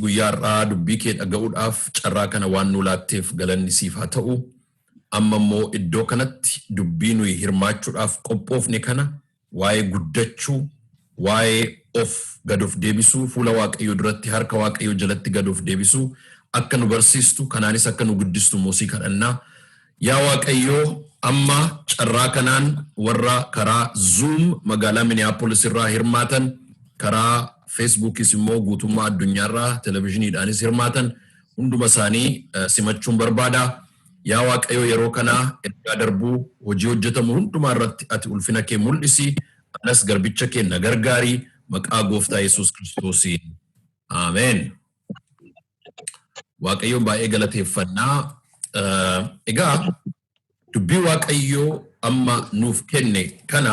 Guyyaa har'aa dubbii kee dhaga'uudhaaf carraa kana waan nu laatteef galanni siif haa ta'u. Amma immoo iddoo kanatti dubbii nuyi hirmaachuudhaaf qophoofne kana waa'ee guddachuu, waa'ee of gad of deebisuu, fuula Waaqayyoo duratti harka Waaqayyoo jalatti gad of deebisuu akka nu barsiistu, kanaanis akka nu guddistu immoo si kadhannaa. Yaa Waaqayyoo, amma carraa kanaan warra karaa Zoom magaalaa Minneapolis irraa hirmaatan, karaa Facebookis immoo guutummaa addunyaarraa televizhiniidhaanis hirmaatan hunduma isaanii simachuun barbaada. Yaa Waaqayyo, yeroo kana ergaa darbuu hojii hojjetamu hundumaa irratti ati ulfina kee mul'isi. Anas garbicha kee na gargaari, maqaa Gooftaa Yesuus Kiristoosiin. Ameen. Waaqayyoon baay'ee galateeffannaa. Egaa dubbii Waaqayyoo amma nuuf kenne kana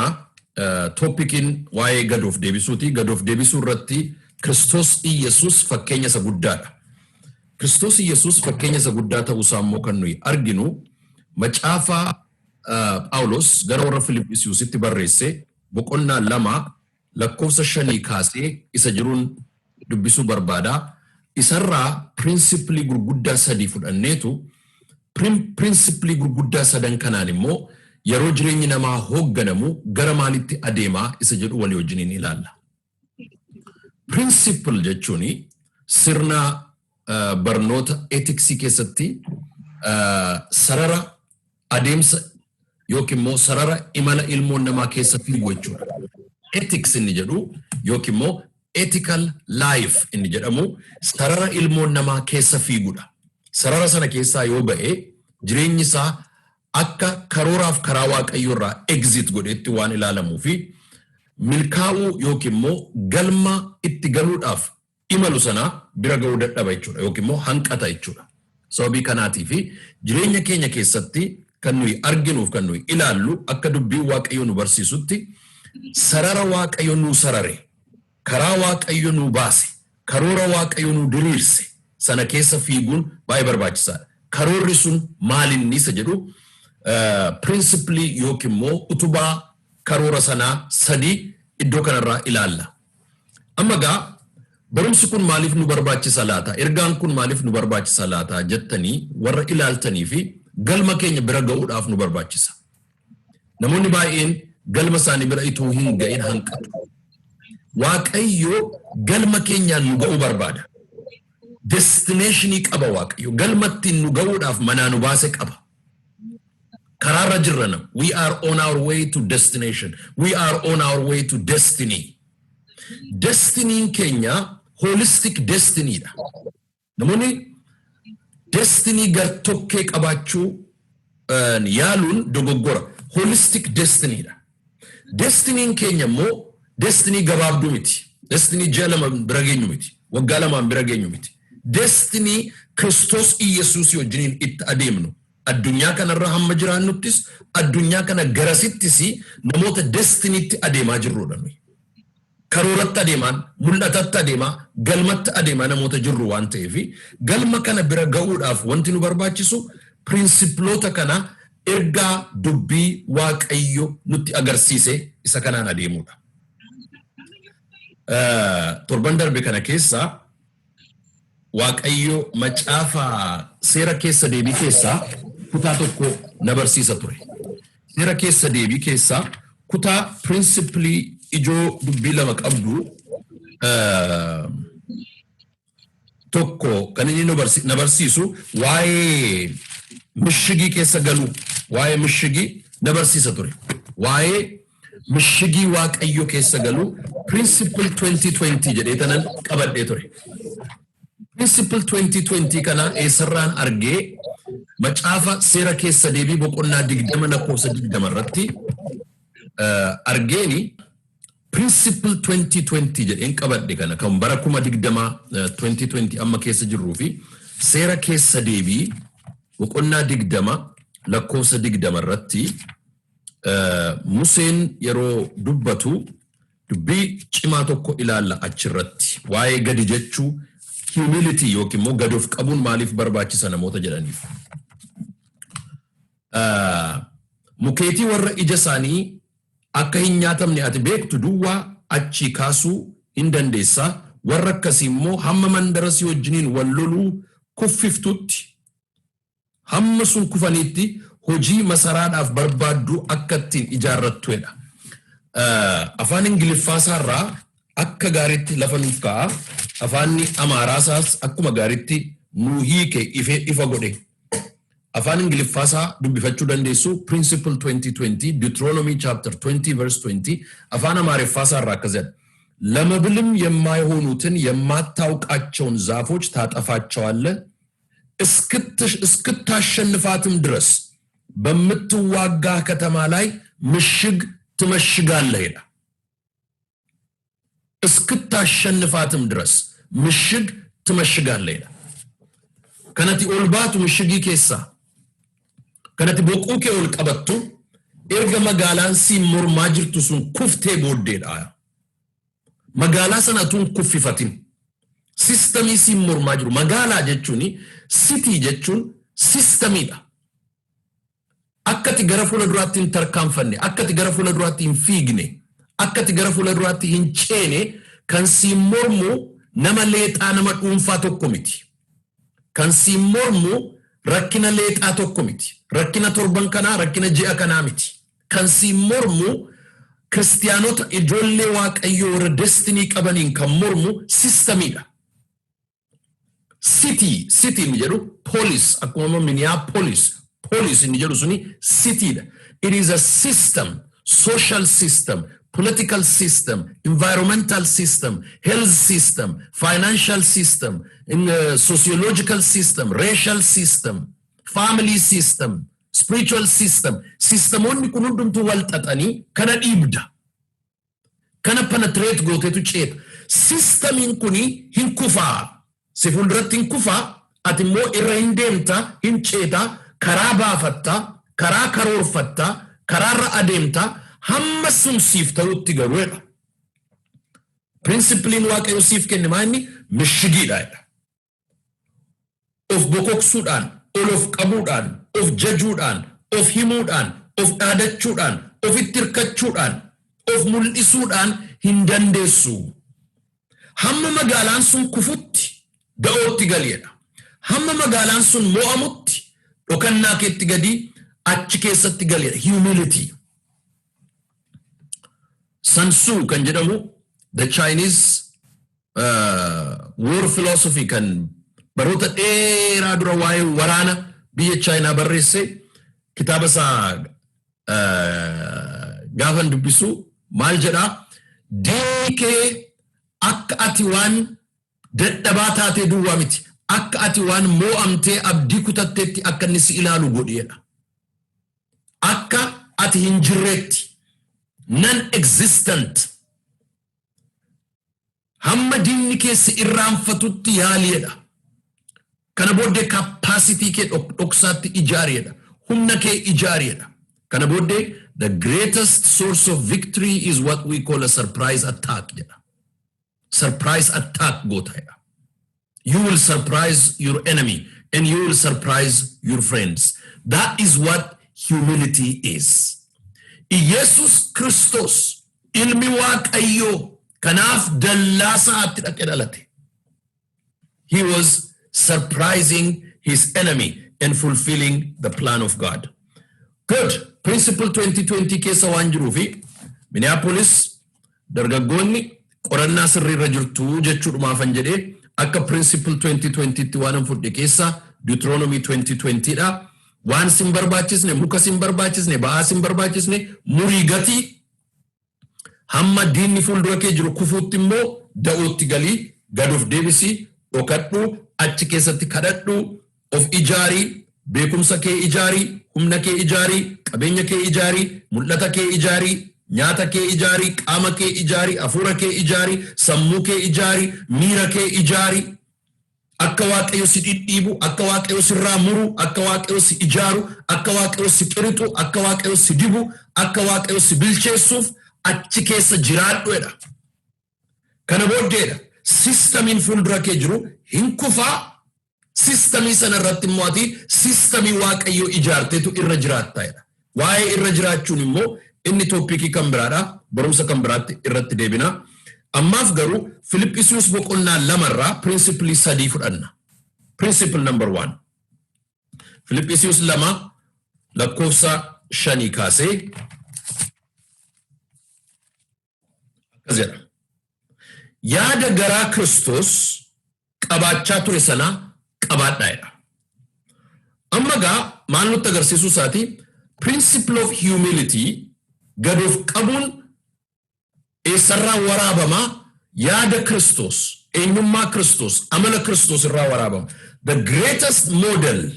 topiciin waa'ee gad of deebisuuti. Gad of deebisuu irratti Kiristoos Iyyasuus fakkeenya isa guddaadha. Kiristoos Iyyasuus fakkeenya isa guddaa ta'uusaa immoo kan nuyi arginu macaafa Phaawulos gara warra Filiphisiusitti barreesse boqonnaa 2 lakkoofsa 5 kaasee isa jiruun dubbisuu barbaada. Isarraa principle gurguddaa sadii fudhanneetu principle gurguddaa sadan kanaan immoo yeroo jireenyi namaa hoogganamu gara maalitti adeemaa isa jedhu walii wajjiniin ilaalla. Principle jechuun sirna barnoota ethicsii keessatti sarara adeemsa yookiin immoo sarara imala ilmoon namaa keessa fiigu jechuudha. Ethics inni jedhu yookiin immoo ethical life inni jedhamu sarara ilmoon namaa keessa fiigudha. Sarara sana keessaa yoo ba'e jireenyi isaa akka karooraaf karaa Waaqayyoo irraa exit godhetti waan ilaalamuu fi milkaa'uu yookiin immoo galma itti galuudhaaf imalu sana bira ga'uu dadhaba jechuudha yookiin immoo hanqata jechuudha. Sababii kanaatii fi jireenya keenya keessatti kan nuyi arginuuf kan nuyi ilaallu akka dubbiin Waaqayyoo nu barsiisutti sarara Waaqayyo nuu sarare, karaa Waaqayyo nuu baase, karoora Waaqayyo nuu diriirse sana keessa fiiguun baay'ee barbaachisaadha. Karoorri sun maalinni isa jedhu principle yookiin immoo utubaa karoora sanaa sadii iddoo kanarraa ilaalla. Amma gaa barumsi kun maaliif nu barbaachisa laata? Ergaan kun maaliif nu barbaachisa laata jettanii warra ilaaltanii fi galma keenya bira ga'uudhaaf nu barbaachisa. Namoonni baay'een galma isaanii bira ituu hin ga'in hanqatu. Waaqayyo galma keenyaan nu ga'uu barbaada. Destinationii qaba Waaqayyo. Galma ittiin nu ga'uudhaaf manaa nu baase qaba. Karaarra jirra nam. We are on our way to destination. We are on our way to destiny. Destinyin keenya holistic destiny dha. Namoonni destiny gar-tokkee qabaachuu yaaluun dogoggora. Holistic destiny dha. Destinyin keenya immoo destiny gabaabduu miti. Destiny ji'a 2 bira geenyu miti. Waggaa 2n bira geenyu miti. Destiny Kiristoos Iyyasuus wajjiniin itti adeemnu. Addunyaa kanarra hamma jiraannuttis, addunyaa kana garasittis namoota destinytti adeemaa jirrudha nuyi. Karooratti adeemaan, mul'atatti adeemaa, galmatti adeemaa namoota jirru waan ta'eef galma kana bira ga'uudhaaf wanti nu barbaachisu principleoota kana ergaa dubbii Waaqayyo nutti agarsiise isa kanaan adeemuudha. Torban darbe kana keessa Waaqayyo macaafa Seera Keessa Deebii keessaa kutaa tokko na barsiisa ture. Seera Keessa Deebii keessaa kutaa principle ijoo dubbii lama qabdu tokko kan inni na barsiisu waa'ee mishigii keessa galuu, waa'ee mishigii na barsiisa ture. Waa'ee mishigii Waaqayyo keessa galuu principle 2020 jedhee tanan qabadhee ture. Principle 2020 kana eessarraan argee? Macaafa Seera Keessa Deebii boqonnaa 20 lakkoofsa 20 irratti argeeni principle 2020 jedheen qabadhe. Kana kan bara 20,000 2020 amma keessa jirruu fi Seera Keessa Deebii boqonnaa 20 lakkoofsa 20 irratti Museen yeroo dubbatu dubbii cimaa tokko ilaalla. Achirratti waa'ee gadi jechuu, humility yookiin immoo gadi of qabuun maaliif barbaachisa namoota jedhaniif. Mukeetii warra ija isaanii akka hin nyaatamne ati beektu duwwaa achii kaasuu hin dandeessaa. Warra akkasii immoo hamma mandara si wajjiniin wal loluu kuffiftutti, hamma sun kufaniitti hojii masaraadhaaf barbaaddu akka ittiin ijaarrattuedha. Afaan Ingiliffaa isaarraa akka gaariitti lafa nuuf kaa'a. Afaanni Amaaraa isaas akkuma gaariitti nuu hiike, ifee ifa godhe. Afaan Ingiliffaa isaa dubbifachuu dandeessu, Principle 2020, Deuteronomy chapter 20 verse 20. Afaan Amaariffaa isaarraa akkas jedha. ለመብልም የማይሆኑትን የማታውቃቸውን ዛፎች ታጠፋቸዋለህ፣ እስክታሸንፋትም ድረስ በምትዋጋ ከተማ ላይ ምሽግ ትመሽጋለህ ይላል። እስክታሸንፋትም ድረስ ምሽግ ትመሽጋለህ ይላል። Kan ati ol baatu mishigii keessaa, kan ati boquu kee ol qabattu erga magaalaan siin mormaa jirtu sun kuftee booddeedha. Magaalaa sana tun kuffifatin. Systemii siin mormaa jiru. Magaalaa jechuun, city jechuun systemiidha. Akka ati gara fuula duraatti hin tarkaanfanne, akka ati gara fuula duraatti hin fiigne, akka ati gara fuula duraatti hin ceene kan siin mormu nama leexaa, nama dhuunfaa tokko miti. Kan siin mormu rakkina leexaa tokko miti. Rakkina torban kanaa, rakkina ji'a kanaa miti. Kan siin mormu kiristiyaanota, ijoollee Waaqayyoo warra destiny qabaniin kan mormu systemiidha. City, city inni jedhu polis, akkuma Minneapolis, polis inni jedhu suni cityidha. It is a system, social system, political system, environmental system, health system, financial system, sociological system, racial system, family system, spiritual system. Systemoonni kun hundumtuu wal xaxanii kana dhiibda. Kana penetrate gooteetu ceeta. Systemiin kuni hin kufaa. Si fuulduratti hin kufaa, ati immoo irra hin deemta, hin ceeta, karaa baafatta, karaa karoorfatta, karaarra adeemta, hamma sun siif ta'utti garuudha. Principleiin Waaqayyo siif kenne maa inni mishigiidha jedha. Of bokoksuudhaan, ol of qabuudhaan, of jajuudhaan, of himuudhaan, of dhaadachuudhaan, ofitti hirkachuudhaan, of mul'isuudhaan hin dandeessu. Hamma magaalaan sun kufutti da'ootti galiidha. Hamma magaalaan sun mo'amutti dhokannaa keetti gadi achi keessatti galiidha. Humility. Sun Tzu kan jedhamu, the Chinese war philosophy kan baroota dheeraa dura waa'ee waraana biyya Chaayinaa barreesse, kitaaba isaa gaafan dubbisu maal jedhaa? Diinni kee akka ati waan dadhabaa taatee duwwaa miti, akka ati waan moo'amtee abdii kutatteetti akka inni si ilaalu godheedha. Akka ati hin jirreetti, non existent, hamma diinni keessi irraanfatutti yaaliidha. Kana booddee capacity kee dhoksaatti ijaariidha. Humna kee ijaariidha. Kana booddee the greatest source of victory is what we call a surprise attack jedha. Surprise attack goota'edha. You will surprise your enemy and you will surprise your friends. That is what humility is. Yesus Kristos ilmi Waaqayyoo kanaaf dallaa sa'aatti dhaqee dhalate. He was surprising his enemy and fulfilling the plan of God. Good. Principle 2020 keessa waan jiruu fi Minneapolis dargaggoonni qorannaa sirriirra jirtu jechuudhumaafan jedhee akka Principle 2020 tti waan fudhe keessa Deuteronomy 2020 dha. Waan sin barbaachisne, muka sin barbaachisne, ba'aa sin barbaachisne murii gatii, hamma diinni fuuldura kee jiru kufuutti immoo da'ootti galii, gad of deebisii, dhokadhu, achi keessatti kadhadhu, of ijaarii, beekumsa kee ijaarii, humna kee ijaarii, qabeenya kee ijaarii, mul'ata kee ijaarii, nyaata kee ijaarii, qaama kee ijaarii, hafuura kee ijaarii, sammuu kee ijaarii, miira kee ijaarii. Akka Waaqayyo si dhidhiibu, akka Waaqayyo sirraa muru, akka Waaqayyo si ijaaru, akka Waaqayyo si qirixu, akka Waaqayyo si dibu, akka Waaqayyo si bilcheessuuf achi keessa jiraadhuedha. Kana booddeedha. Systemiin fuuldura kee jiru hin kufaa. Systemii sana irratti immoo ati systemii Waaqayyo ijaarteetu irra jiraattaedha. Waa'ee irra jiraachuun immoo inni topicii kan biraadha. Barumsa kan biraatti irratti deebina. Ammaaf garuu Filiphisius boqonnaa 2rraa principle sadii fudhanna. Principle number 1. Filiphisius 2 lakkoofsa 5 kaasee akkas jedha. Yaada garaa Kiristoos qabaachaa ture sana qabaadhaa jedha. Amma gaa maal nutti agarsiisuu isaati? Principle of humility, gad of qabuun eessarraa waraabamaa? Yaada Kiristoos, eenyummaa Kiristoos, amala Kiristoos irraa waraabama. The greatest model,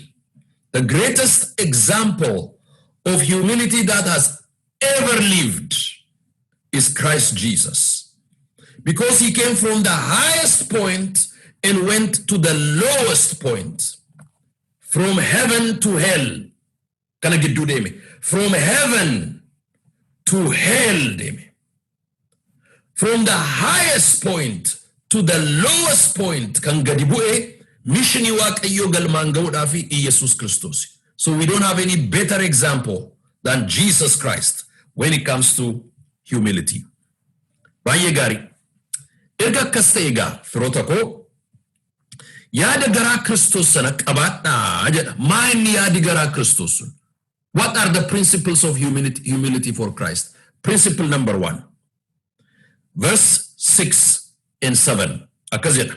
the greatest example of humility that has ever lived is Christ Jesus. Because he came from the highest point and went to the lowest point. From heaven to hell. Kana gidduu deeme. From heaven to hell deeme. From the highest point to the lowest point kan gadi bu'e missionii Waaqayyoo galmaan ga'uudhaaf Iyesuus Kiristoos. So we don't have any better example than Jesus Christ when it comes to humility. Baay'ee gaarii. Erga akkas ta'e egaa, firoota koo, yaada garaa Kiristoos sana qabaadhaa jedha. Maa inni yaadi garaa Kiristoos sun? What are the principles of humility for Christ? Principle number 1. Verse 6 and 7. Akkas jedha.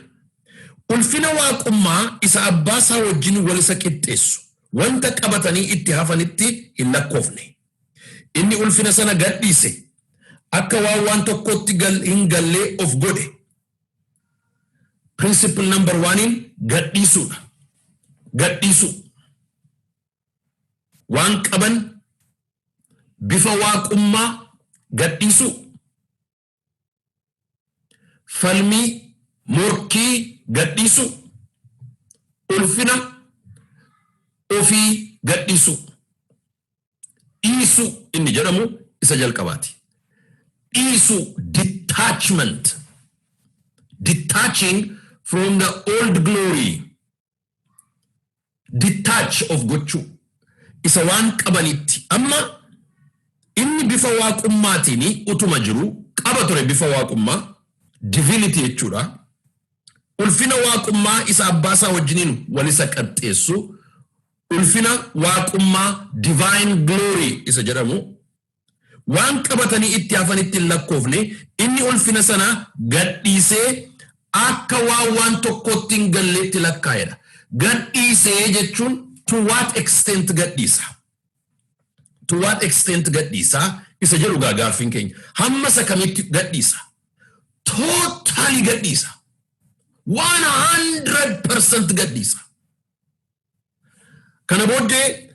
Ulfina waaqummaa isa abbaa isaa wajjin wal isa qixxeessu wanta qabatanii itti hafanitti hin lakkoofne. Inni ulfina sana gadhiise, akka waan waan tokkotti hin gallee of godhe. Principle number 1in gadhiisuudha. Gadhiisuu. Waan qaban, bifa waaqummaa gadhiisuu. Falmii, morkii gadhiisuu. Ulfina ofii gadhiisuu. Dhiisuu inni jedhamu isa jalqabaati. Dhiisuu, detachment. Detaching from the old glory. Detach of gochuu. Isa waan qabanitti. Amma inni bifa waaqummaatiin utuma jiru qaba ture, bifa waaqummaa, divinity jechuudha. Ulfina waaqummaa isa abbaa isaa wajjiniin wal isa qaxxeessu, ulfina waaqummaa, divine glory isa jedhamu, waan qabatanii itti hafanitti hin lakkoofne. Inni ulfina sana gadhiisee akka waan waan tokkotti hin galleetti lakkaa'edha. Gadhiisee jechuun to what extent gadhiisa? To what extent gadhiisa isa jedhu gaa gaaffiin keenya. Hamma isa kamitti gadhiisa? Totally gadhiisa. 100% gadhiisa. Kana booddee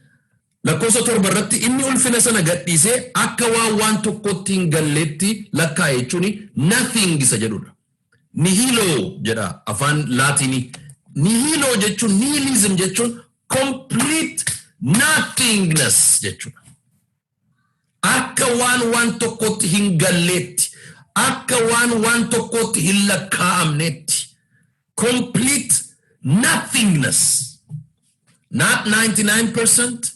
lakkoofsa 7 irratti inni ulfina sana gadhiisee akka waan waan tokkotti hin galleetti lakkaa'e jechuun nothing isa jedhudha. Nihilo jedha afaan Laatinii. Nihilo jechuun, nihilism jechuun complete nothingness jechuudha. Akka waan waan tokkotti hin galleetti, akka waan waan tokkotti hin lakkaa'amnetti. Complete nothingness. Not 99%,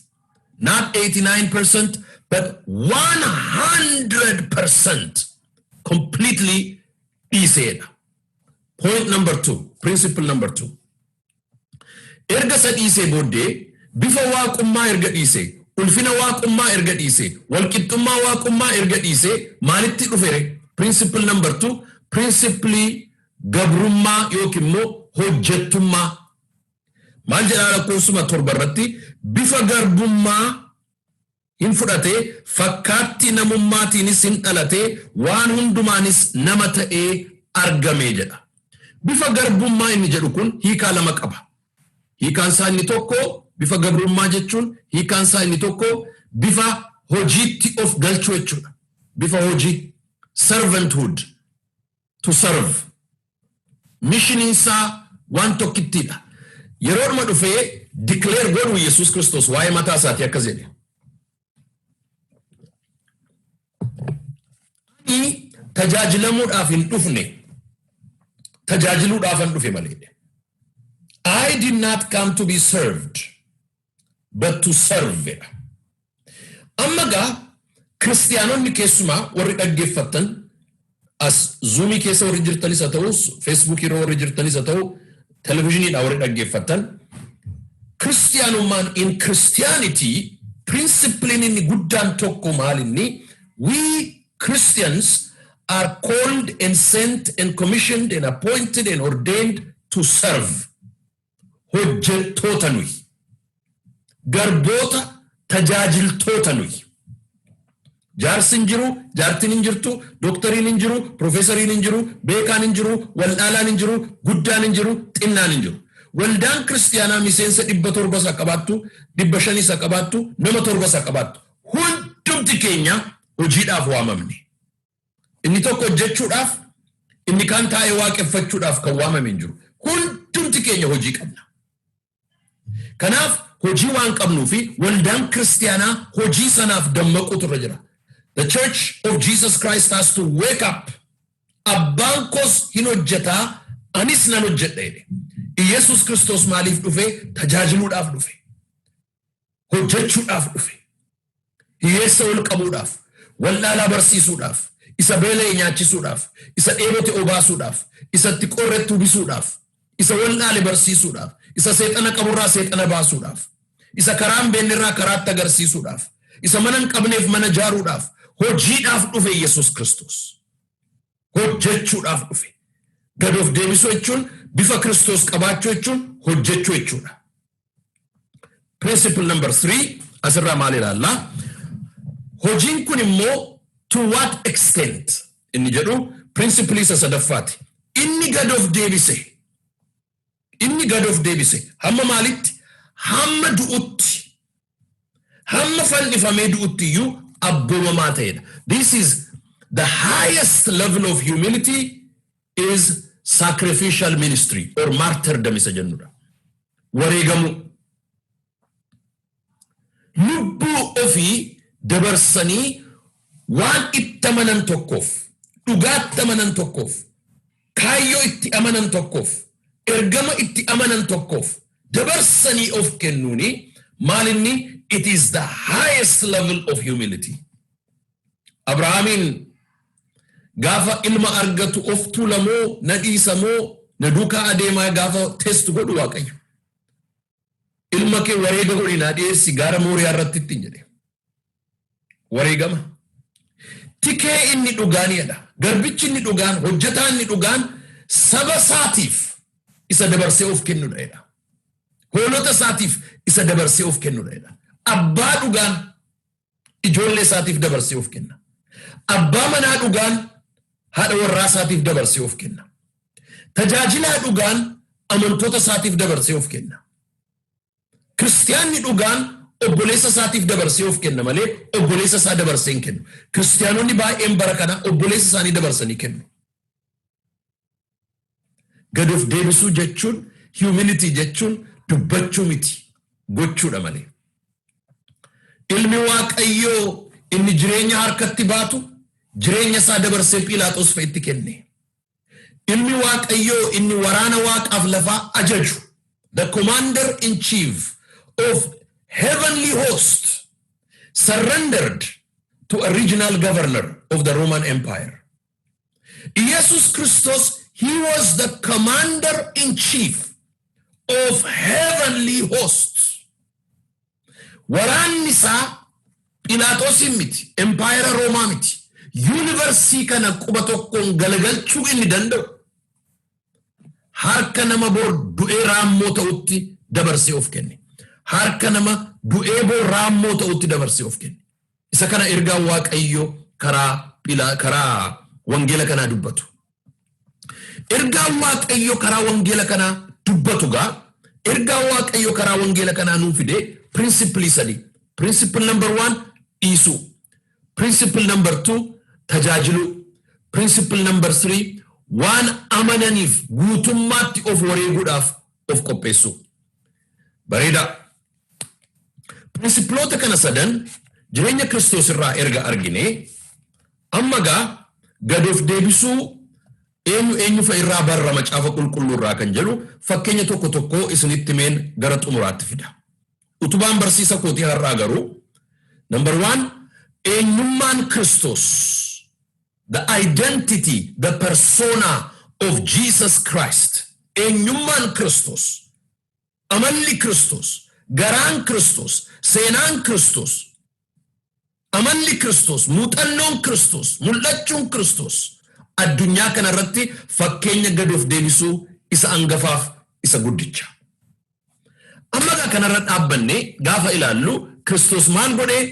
not 89%, but 100% completely dhiiseedha. Point number 2, principle number 2. Erga isa dhiisee booddee, bifa waaqummaa erga dhiisee, ulfina waaqummaa erga dhiisee, walqixxummaa waaqummaa erga dhiisee, maalitti dhufere? Principle number 2, principle gabrummaa yookiin immoo hojjettummaa. Maal jedhaa lakkoofsuma 7 irratti? Bifa garbummaa hin fudhatee, fakkaatti namummaatiinis hin dhalatee, waan hundumaanis nama ta'ee argame jedha. Bifa garbummaa inni jedhu kun hiikaa lama qaba. Hiikaan isaa inni tokko, bifa gabrummaa jechuun hiikaan isaa inni tokko bifa hojiitti of galchuu jechuudha. Bifa hojii, servanthood, to serve. Missioniin isaa waan tokkittiidha. Yeroodhuma dhufee declare godhu Yesuus Kiristoos waa'ee mataa isaatii akkas jedhe. Ani tajaajilamuudhaaf hin dhufne, tajaajiluudhaaf hin dhufe malee. I did not come to be served, but to serve jedha. Amma gaa kiristiyaanonni keessumaa warri dhaggeeffattan As Zoomii keessa warri jirtanis haa ta'u, Facebookii irra warri jirtanis haa ta'u, televizhiniidhaan warri dhaggeeffattan, Kiristiyaanummaan, in Christianity, principleiin inni guddaan tokko maal inni? We Christians are called and sent and commissioned and appointed and ordained to serve. Hojjettoota nuyi. Garboota, tajaajiltoota nuyi. Jaarsi hin jiru, jaartiin hin jirtu, dooktariin hin jiru, piroofeesariin hin jiru, beekaan hin jiru, waldaalaan hin jiru, guddaan hin jiru, xinnaan hin jiru. Waldaan kiristiyaanaa miseensa 700 isa qabaattu, 500 isa qabaattu, nama 7 isa qabaattu. Hundumti keenya hojiidhaaf waamamne. Inni tokko hojjechuudhaaf, inni kaan taa'ee waaqeffachuudhaaf kan waamame hin jiru. Hundumti keenya hojii qabna. Kanaaf hojii waan qabnuu fi waldaan kiristiyaanaa hojii sanaaf dammaquutu irra jira. The Church of Jesus Christ has to wake up. Abbaan koos hin hojjetaa, anis nan hojjedha jedhe. Iyesus Kiristoos maaliif dhufe? Tajaajiluudhaaf dhufe. Hojjechuudhaaf dhufe. Hiyyeessa ol qabuudhaaf, wallaalaa barsiisuudhaaf, isa beela'e nyaachisuudhaaf, isa dheebote obaasuudhaaf, isa itti qorretti uwwisuudhaaf, isa wallaale barsiisuudhaaf, isa seexana qaburraa seexana baasuudhaaf, isa karaa hin beeknerraa karaatti agarsiisuudhaaf, isa mana hin qabneef mana ijaaruudhaaf, hojiidhaaf dhufe Yesus Kiristoos. Hojjechuudhaaf dhufe. Gad of deebisuu jechuun, bifa Kiristoos qabaachuu jechuun, hojjechuu jechuudha. Principle number 3 asirraa maal ilaallaa? Hojiin kun immoo to what extent inni jedhu principle isa sadaffaati. Inni gad of deebise. Inni gad of deebise. Hamma maalitti? Hamma du'utti. Hamma fannifamee du'utti iyyuu abboomamaa ta'edha. This is the highest level of humility, is sacrificial ministry or martyrdom isa jennudha. Wareegamuu. Lubbuu ofii dabarsanii waan itti amanan tokkoof, dhugaatti amanan tokkoof, kaayyoo itti amanan tokkoof, ergama itti amanan tokkoof dabarsanii of kennuuni maal inni? It is the highest level of humility. Abrahaamiin gaafa ilma argatu of tuulamoo, na dhiisamoo, na duukaa adeemaa gaafa test godhu Waaqayyo. Ilma kee wareega godhi naa dhiyeessi gaara Mooriyaa irratti ittiin jedhe. Wareegama. Tikee inni dhugaanidha. Garbichi inni dhugaan, hojjetaa inni dhugaan saba isaatiif isa dabarsee of kennudha. Hoolota isaatiif isa dabarsee of kennudha. Abbaa dhugaan ijoollee isaatiif dabarsee of kenna. Abbaa manaa dhugaan haadha warraa isaatiif dabarsee of kenna. Tajaajilaa dhugaan amantoota isaatiif dabarsee of kenna. Kiristiyaanni dhugaan obboleessa isaatiif dabarsee of kenna malee obboleessa isaa dabarsee hin kennu. Kiristiyaanonni baay'een bara kana obboleessa isaanii dabarsanii kennu. Gad of deebisuu jechuun, humility jechuun, dubbachuu miti, gochuudha malee. Ilmi Waaqayyoo inni jireenya harkatti baatu jireenya isaa dabarsee Phiilaaxoos fa'itti kenne. Ilmi Waaqayyoo inni waraana waaqaaf lafaa ajaju, the commander in chief of heavenly host, surrendered to a regional governor of the Roman Empire. Jesus Christos, he was the commander in chief of heavenly hosts. Waraanni isaa Phiilaaxoosiin miti, Empaayera Roomaa miti. Universeii kana quba tokkoon galagalchuu inni danda'u harka nama bor du'ee raammoo ta'utti dabarsee of kenne. Harka nama du'ee bor raammoo ta'utti dabarsee of kenne. Isa kana ergaan Waaqayyoo karaa wangeela kanaa dubbatu. Ergaan Waaqayyoo karaa wangeela kanaa dubbatu gaa, ergaan Waaqayyoo karaa wangeela kanaa nuu fide principleii sadi. Principle number 1, dhiisuu. Principle number 2, tajaajiluu. Principle number 3, waan amananiif guutummaatti of wareeguudhaaf of qopheessuu. Bareeda. Principleoota kana sadan jireenya Kiristoos irraa erga argine, amma gaa gad of deebisuu eenyu eenyu fa'a irraa barra Macaafa Qulqulluu irraa kan jedhu fakkeenya tokko tokko isinitti meen gara xumuraatti fida. Utubaan barsiisa kootii har'aa garuu, number 1, eenyummaan Kiristoos The identity, the persona of Jesus Christ. Eenyummaan Kiristoos, amalli Kiristoos, garaan Kiristoos, seenaan Kiristoos, amalli Kiristoos, muuxannoon Kiristoos, mul'achuun Kiristoos addunyaa kanarratti fakkeenya gad of deebisuu isa angafaaf isa guddicha. Amma egaa kanarra dhaabbannee gaafa ilaallu, Kiristoos maal godhee?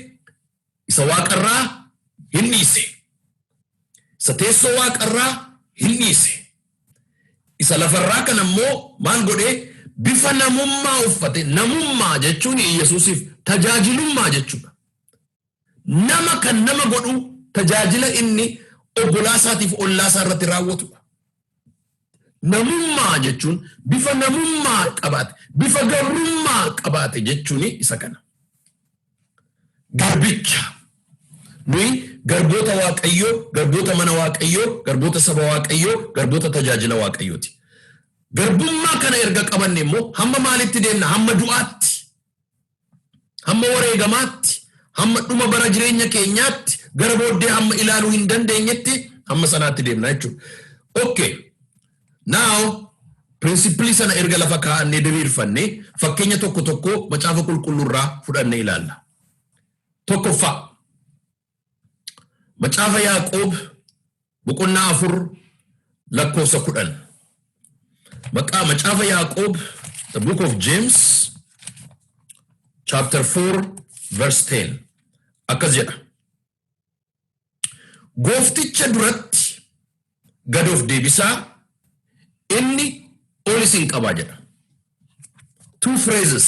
Isa waaqarraa hin dhiise. Isa teessoo waaqarraa hin dhiise. Isa lafarraa kana immoo maal godhee? Bifa namummaa uffate. Namummaa jechuun Yesuusiif tajaajilummaa jechuudha. Nama kan nama godhu tajaajila inni obbolaa isaatiif ollaa isaa irratti raawwatudha. Namummaa jechuun bifa namummaa qabaate, bifa gabrummaa qabaate jechuun isa kana. Garbicha. Nuyi garboota Waaqayyoo, garboota mana Waaqayyoo, garboota saba Waaqayyoo, garboota tajaajila Waaqayyooti. Garbummaa kana erga qabanne immoo hamma maalitti deemna? Hamma du'aatti. Hamma wareegamaatti. Hamma dhuma bara jireenya keenyaatti, gara booddee hamma ilaaluu hin dandeenyetti, hamma sanaatti deemna jechuudha. Okay. Now, principle sana erga lafa kaa'annee diriirfannee, fakkeenya tokko tokko Macaafa Qulqulluurraa fudhannee ilaalla. Tokkoffaa, Macaafa Yaaqoob boqonnaa 4 lakkoofsa 10. Maqaa Macaafa Yaaqoob, the book of James, chapter 4 verse 10, akkas jedha. "Goofticha duratti gad of deebisaa, inni ol isin qabaa" jedha. Two phrases,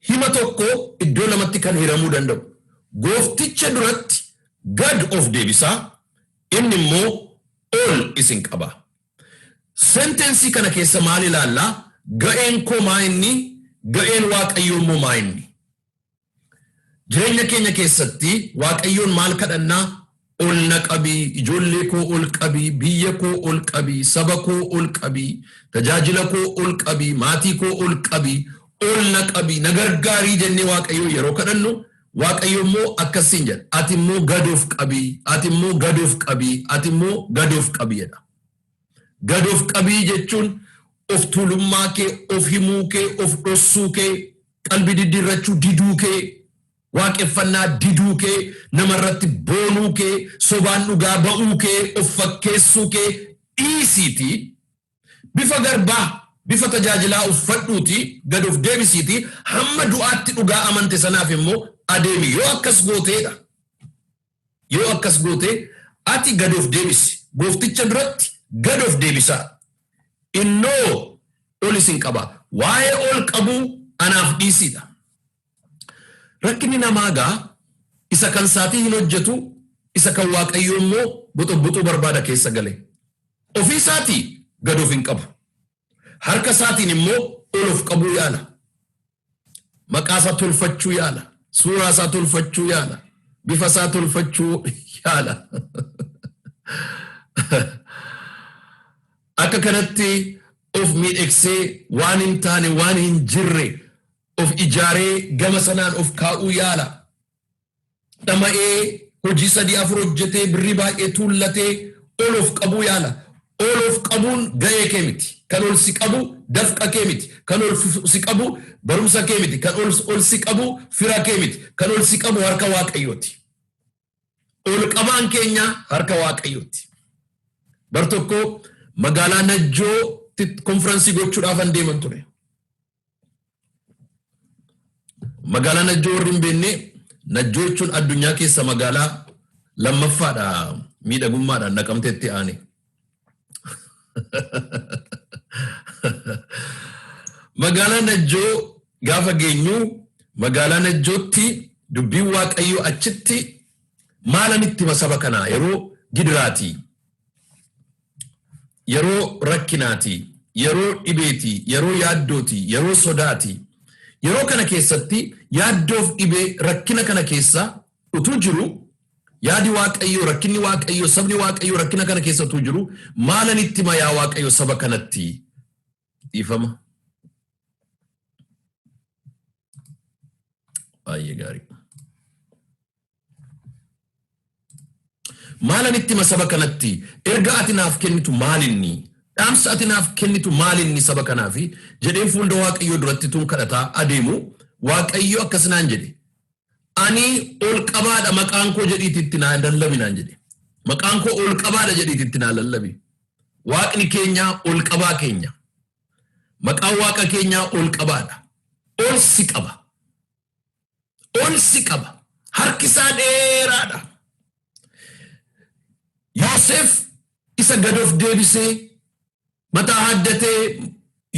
hima tokko iddoo lamatti kan hiramuu danda'u. Goofticha duratti gad of deebisaa, inni immoo ol isin qaba. Sentence kana keessa maal ilaallaa? Ga'een koo maa inni? Ga'een Waaqayyoo immoo maa inni? Jireenya keenya keessatti Waaqayyoon maal kadhannaa? Ol na qabii, ijoollee koo ol qabii, biyya koo ol qabii, saba koo ol qabii, tajaajila koo ol qabii, maatii koo ol qabii, ol na qabii, na gargaarii jennee Waaqayyoo yeroo kadhannu, Waaqayyo immoo akkasiin jedha. "Ati immoo gad of qabii, ati immoo gad of qabii, ati immoo gad of qabii" jedha. Gad of qabii jechuun of tuulummaa kee, of himuu kee, of dhossuu kee, qalbii diddiirrachuu diduu kee, waaqeffannaa diduu kee, namarratti boonuu kee, sobaan dhugaa ba'uu kee, of fakkeessuu kee dhiisiiti. Bifa garbaa, bifa tajaajilaa uffadhuuti, gad of deebisiiti, hamma du'aatti dhugaa amante sanaaf immoo adeemi. Yoo akkas gooteedha. Yoo akkas gootee, ati gad of deebisi. Goofticha duratti gad of deebisaa. Innoo ol isin qaba. Waa'ee ol qabuu anaaf dhiisiidha. Rakkinni namaa gaa isa kan isaatii hin hojjetu, isa kan Waaqayyoo immoo buxu barbaada keessa gale. Ofii isaatii gad of hin qabu. Harka isaatiin immoo ol of qabuu yaala. Maqaa isaa tolfachuu yaala. Suuraa isaa tolfachuu yaala. Bifa isaa tolfachuu yaala. Akka kanatti of miidhagsee, waan hin taane, waan hin jirre of ijaaree, gama sanaan of kaa'uu yaala. Dhama'ee, hojii sadii afur hojjetee, birrii baay'ee tuullatee ol of qabuu yaala. Ol of qabuun ga'ee kee miti. Kan ol si qabu dafqa kee miti. Kan ol si qabu barumsa kee miti. Kan ol si qabu fira kee miti. Kan ol si qabu harka Waaqayyooti. Ol qabaan keenya harka Waaqayyooti. Bar tokko magaalaa Najjootti konfiraansii gochuudhaaf an deeman ture. Magaalaa Najjoo warri hin beekne, Najjoo jechuun addunyaa keessa magaalaa lammaffaadha miidhagummaadhaan Naqamteetti aane. Magaalaa Najjoo gaafa geenyu, magaalaa Najjootti dubbiin Waaqayyoo achitti maalan itti hima saba kanaa yeroo gidiraati, yeroo rakkinaati, yeroo dhibeeti, yeroo yaaddooti, yeroo sodaati. Yeroo kana keessatti, yaaddoof dhibee rakkina kana keessa utuu jiru, yaadi Waaqayyoo, rakkinni Waaqayyoo, sabni Waaqayyoo rakkina kana keessa utuu jiru, maalan itti hima yaa Waaqayyo saba kanatti? Dhiifama. Baay'ee gaarii. Maalan itti hima saba kanatti? Erga ati naaf kennitu maalinni? Dhaamsa ati naaf kennitu maalinni saba kanaafi? Jedheen fuuldura Waaqayyoo duratti tun kadhataa adeemu, Waaqayyo akkas naan jedhe. "Ani ol qabaadha maqaan koo jedhiiti itti naa lallabi" naan jedhe. "Maqaan koo ol qabaadha jedhiiti itti naa lallabi." Waaqni keenya ol qabaa keenya. Maqaan Waaqa keenyaa ol qabaadha. Ol si qaba. Ol si qaba. Harki isaa dheeraadha. Yoosef isa gad of deebisee, mataa haddatee,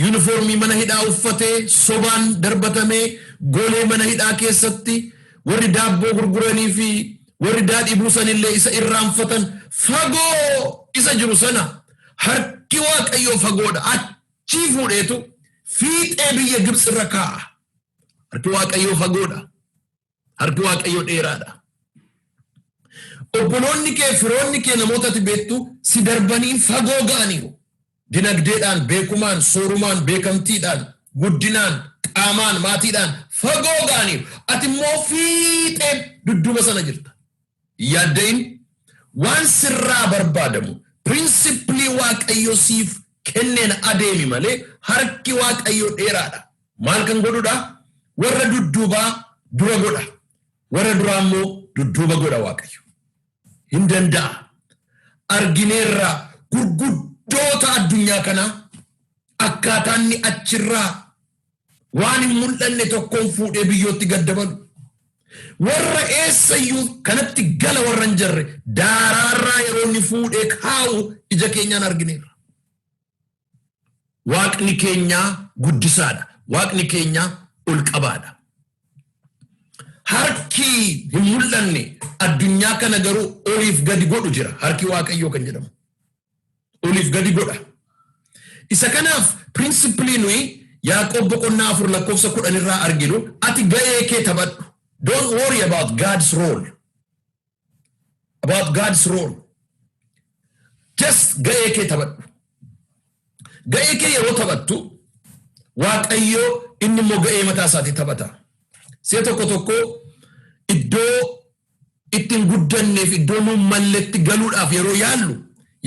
yuunifoormii mana hidhaa uffatee, sobaan darbatamee, golee mana hidhaa keessatti warri daabboo gurguranii fi warri daadhii buusanillee isa irraanfatan, fagoo isa jiru sana harki Waaqayyoo fagoodha. Achii fuudheetu fiixee biyya Gibxi irra kaa'a. Harki Waaqayyoo fagoodha. Harki Waaqayyoo dheeraadha. Obboloonni kee, firoonni kee, namoota ati beektu si darbanii fagoo ga'aniiru. Dinagdeedhaan, beekumaan, soorumaan, beekamtiidhaan, guddinaan, qaamaan, maatiidhaan fagoo ga'aniiru. Ati immoo fiixee dudduuba sana jirta. Yaadda'in, waan sirraa barbaadamu principle Waaqayyo siif kenneen adeemi malee harki Waaqayyo dheeraadha. Maal kan godhudha? Warra dudduubaa dura godha. Warra duraa immoo dudduuba godha Waaqayyo. Hin danda'a. Argineerra, gurguddoota addunyaa kanaa akkaataa inni achirraa waan hin mul'anne tokkoon fuudhee biyyootti gad dabalu. Warra eessayyuu kanatti gala warra hin jirre daaraarraa yeroo inni fuudhee kaa'u ija keenyaan argineerra. Waaqni keenyaa guddisaadha. Waaqni keenyaa ol qabaadha. Harki hin mul'anne addunyaa kana garuu oliif gadi godhu jira. Harki Waaqayyoo kan jedhamu. Oliif gadi godha. Isa kanaaf principle nuyi Yaaqoob boqonnaa 4 lakkoofsa 10 irraa arginu, ati ga'ee kee taphadhu. Don't worry about God's role. About God's role. Just ga'ee kee taphadhu. Ga'ee kee yeroo taphattu, Waaqayyoo inni immoo ga'ee mataa isaatii taphata. Si'a tokko tokko iddoo ittiin guddanneef, iddoo nuun malletti galuudhaaf yeroo yaallu,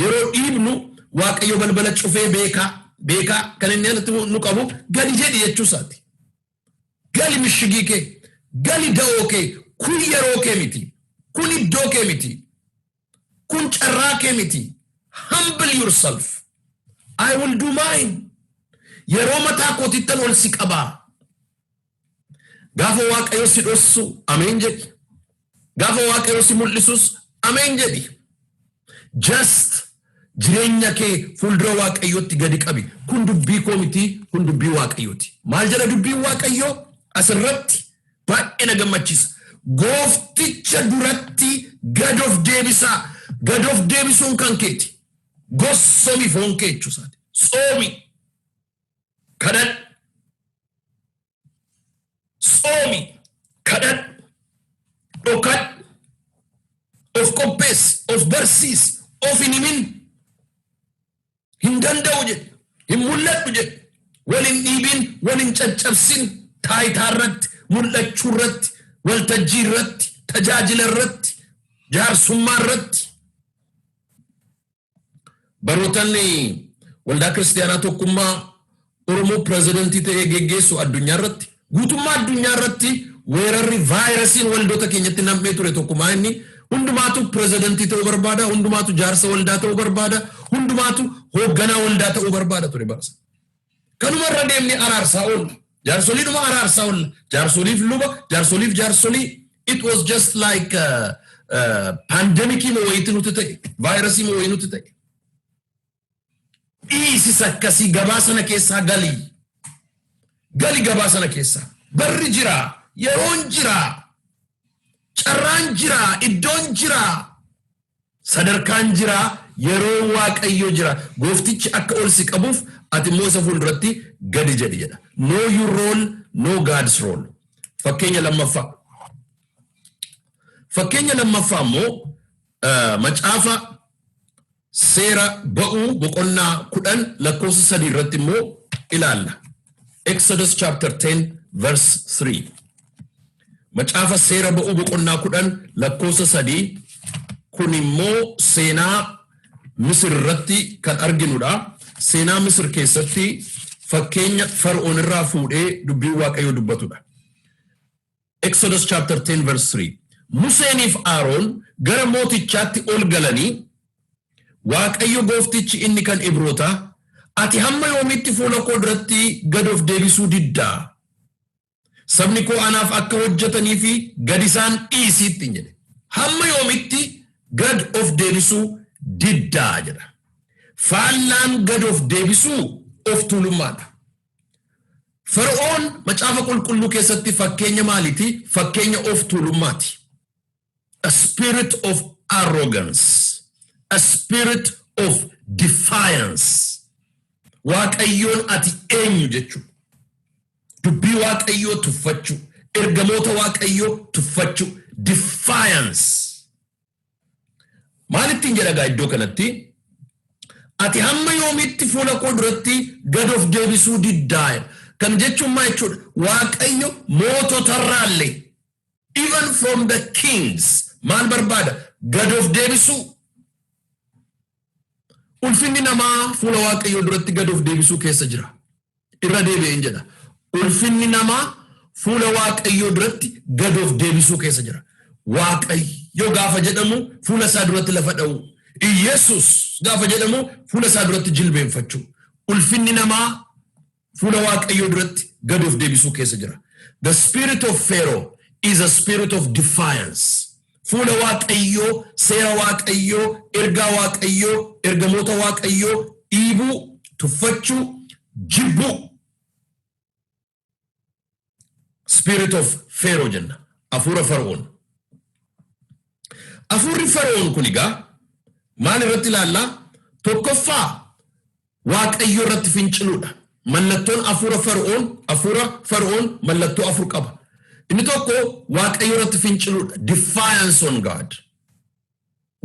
yeroo dhiibnu, Waaqayyo balbala cufee beekaa beekaa kan inni alatti nu qabu gadi jedhi jechuu isaati. Gali mishigii kee, gali da'oo kee, kun yeroo kee miti, kun iddoo kee miti, kun carraa kee miti. Humble yourself. I will do mine. Yeroo mataa kootittan ol si qabaa. Gaafa Waaqayyo si dhossu, ameen jedhi. Gaafa Waaqayyo si mul'isus, ameen jedhi. Just jireenya kee fuuldura Waaqayyootti gadi qabi. Kun dubbii koo miti, kun dubbii Waaqayyooti. Maal jedha dubbiin Waaqayyoo? Asirratti baay'ee na gammachiisa. "Goofticha duratti gad of deebisaa." Gad of deebisuun kan keeti. Gossomi foon kee jechuusaati. Tsoomi. Kadhadhu. Tsoomi. Kadhadhu. Dhokadhu. Of qopheessi. Of barsiisi. Of hin himin. Hin danda'u jedhe. Hin mul'adhu jedhe. Wal hin dhiibin, wal hin caccabsin, taayitaa irratti, mul'achuu irratti, waltajjii irratti, tajaajila irratti, jaarsummaa irratti. Barootanni Waldaa Kiristaanaa Tokkummaa Oromoo pirezidantii ta'ee geggeessu, addunyaa irratti, guutummaa addunyaa irratti weerarri vaayirasiin waldoota keenyatti nam'ee ture tokkumaa inni hundumaatu pirezidantii ta'uu barbaada, hundumaatu jaarsa waldaa ta'uu barbaada, hundumaatu hoogganaa waldaa ta'uu barbaada ture barsa. Kanuma irra deemnee araarsaa oolla. Jaarsoliidhuma araarsaa oolla. Jaarsoliif luba, jaarsoliif jaarsolii. It was just like pandemicii moo wayiitti nuti ta'e, vaayirasii moo wayii nuti ta'e. Dhiisisa akkasii, gabaa sana keessaa gali. Gali gabaa sana keessaa. Barri jira, yeroon jira, carraan jira, iddoon jira, sadarkaan jira, yeroo Waaqayyo jira. Gooftichi akka ol si qabuuf ati immoo isa fuulduratti gadi jedhi jedha. Know your role, know God's role. Fakkeenya lammaffaa. Fakkeenya lammaffaa immoo macaafa Seera Ba'uu boqonnaa 10 lakkoofsa 3 irratti immoo ilaalla. Exodus chapter 10 verse 3. Macaafa Seera Ba'uu boqonnaa 10 lakkoofsa 3. Kun immoo seenaa Misir irratti kan arginudha. Seenaa Misir keessatti fakkeenya Fara'oon irraa fuudhee dubbiin Waaqayyoo dubbatudha. Exodus chapter 10 verse 3. Museeniif Aaroon gara mootichaatti ol galanii, "Waaqayyo gooftichi inni kan Ibrootaa, 'Ati hamma yoomitti fuula koo duratti gad of deebisuu diddaa? Sabni koo anaaf akka hojjetanii fi gad isaan dhiisiitti," jedhe. "Hamma yoomitti gad of deebisuu diddaa?" jedha. Faallaan gad of deebisuu of tuulummaadha. Fara'oon Macaafa Qulqulluu keessatti fakkeenya maaliiti? Fakkeenya of tuulummaati. A spirit of arrogance. A spirit of defiance. Waaqayyoon "Ati eenyu?" jechuudha. Dubbii Waaqayyoo tuffachuu. Ergamoota Waaqayyoo tuffachuu. Defiance. Maalittiin jedha gaa iddoo kanatti? "Ati hamma yoomitti fuula koo duratti gad of deebisuu diddaa?" Kan jechuun maal jechuudha? Waaqayyo moototarraallee, even from the kings, maal barbaada? Gad of deebisuu. Ulfinni namaa fuula Waaqayyoo duratti gad of deebisuu keessa jira. Irra deebi'een jedha. Ulfinni namaa fuula Waaqayyoo duratti gad of deebisuu keessa jira. Waaqayyo gaafa jedhamu fuula isaa duratti lafa dha'u. Iyesus gaafa jedhamu fuula isaa duratti jilbeenfachuu. Ulfinni namaa fuula Waaqayyoo duratti gad of deebisuu keessa jira. The spirit of Pharaoh is a spirit of defiance. Fuula Waaqayyoo, seera Waaqayyoo, ergaa Waaqayyoo, ergamoota Waaqayyoo dhiibuu, tuffachuu, jibbuu. Spirit of Pharaoh jenna. Hafuura Fara'oon. Hafuurri Fara'oon kun egaa maal irratti ilaallaa? Tokkoffaa, Waaqayyo irratti finciluudha. Mallattoon hafuura Fara'oon, hafuura Fara'oon mallattoo afur qaba. Inni tokko Waaqayyo irratti finciluudha. Defiance on God.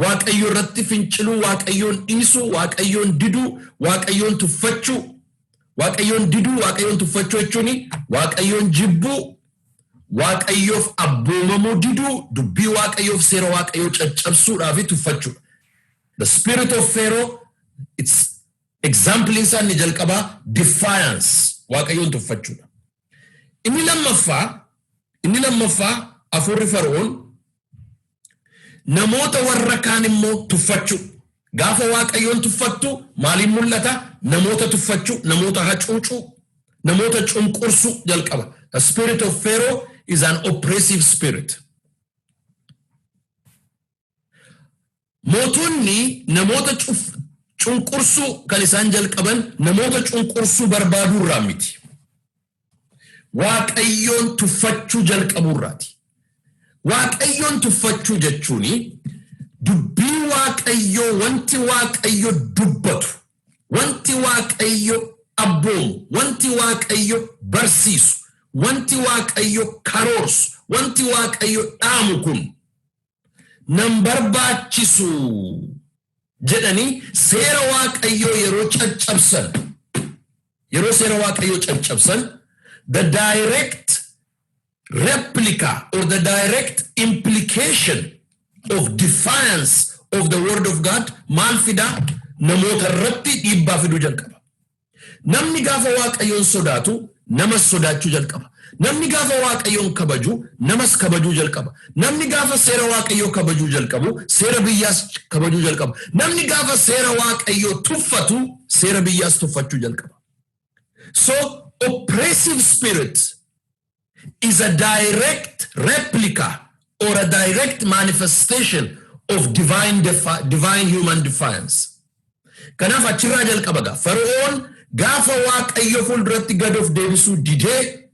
Waaqayyo irratti finciluu, Waaqayyoon dhiisuu, Waaqayyoon diduu, Waaqayyoon tuffachuu. Waaqayyoon diduu, Waaqayyoon tuffachuu jechuun Waaqayyoon jibbuu, Waaqayyoof abboomamuu diduu, dubbii Waaqayyoof seera Waaqayyoo caccabsuudhaa fi tuffachuudha. The spirit of Pharaoh, its example isaa inni jalqabaa defiance, Waaqayyoon tuffachuudha. Inni lammaffaa hafuurri Fara'oon namoota warra kaan immoo tuffachuu. Gaafa Waaqayyoon tuffattu maaliin mul'ata? Namoota tuffachuu, namoota hacuucuu, namoota cunqursuu jalqaba. The spirit of Pharaoh is an oppressive spirit. Mootonni namoota cunqursuu kan isaan jalqaban namoota cunqursuu barbaaduu irraa miti. Waaqayyoon tuffachuu jalqabuu irraati. Waaqayyoon tuffachuu jechuun dubbii Waaqayyoo, wanti Waaqayyo dubbatu, wanti Waaqayyo abboomu, wanti Waaqayyo barsiisu, wanti Waaqayyo karoorsu, wanti Waaqayyo dhaamu kun nan barbaachisu jedhanii seera Waaqayyoo yeroo caccabsan, yeroo seera Waaqayyoo caccabsan, the direct replica or the direct implication of defiance of the word of God maal fidaa? Namoota irratti dhiibbaa fiduu jalqaba. Namni gaafa Waaqayyoon sodaatu namas sodaachuu jalqaba. Namni gaafa Waaqayyoon kabaju namas kabajuu jalqaba. Namni gaafa seera Waaqayyoo kabajuu jalqabu seera biyyaas kabajuu jalqaba. Namni gaafa seera Waaqayyoo tuffatu seera biyyaas tuffachuu jalqaba. So oppressive spirit is a direct replica or a direct manifestation of divine human defiance. Kanaaf achirraa jalqaba gaa. Fara'oon gaafa Waaqayyo fuulduratti gad of deebisuu didee,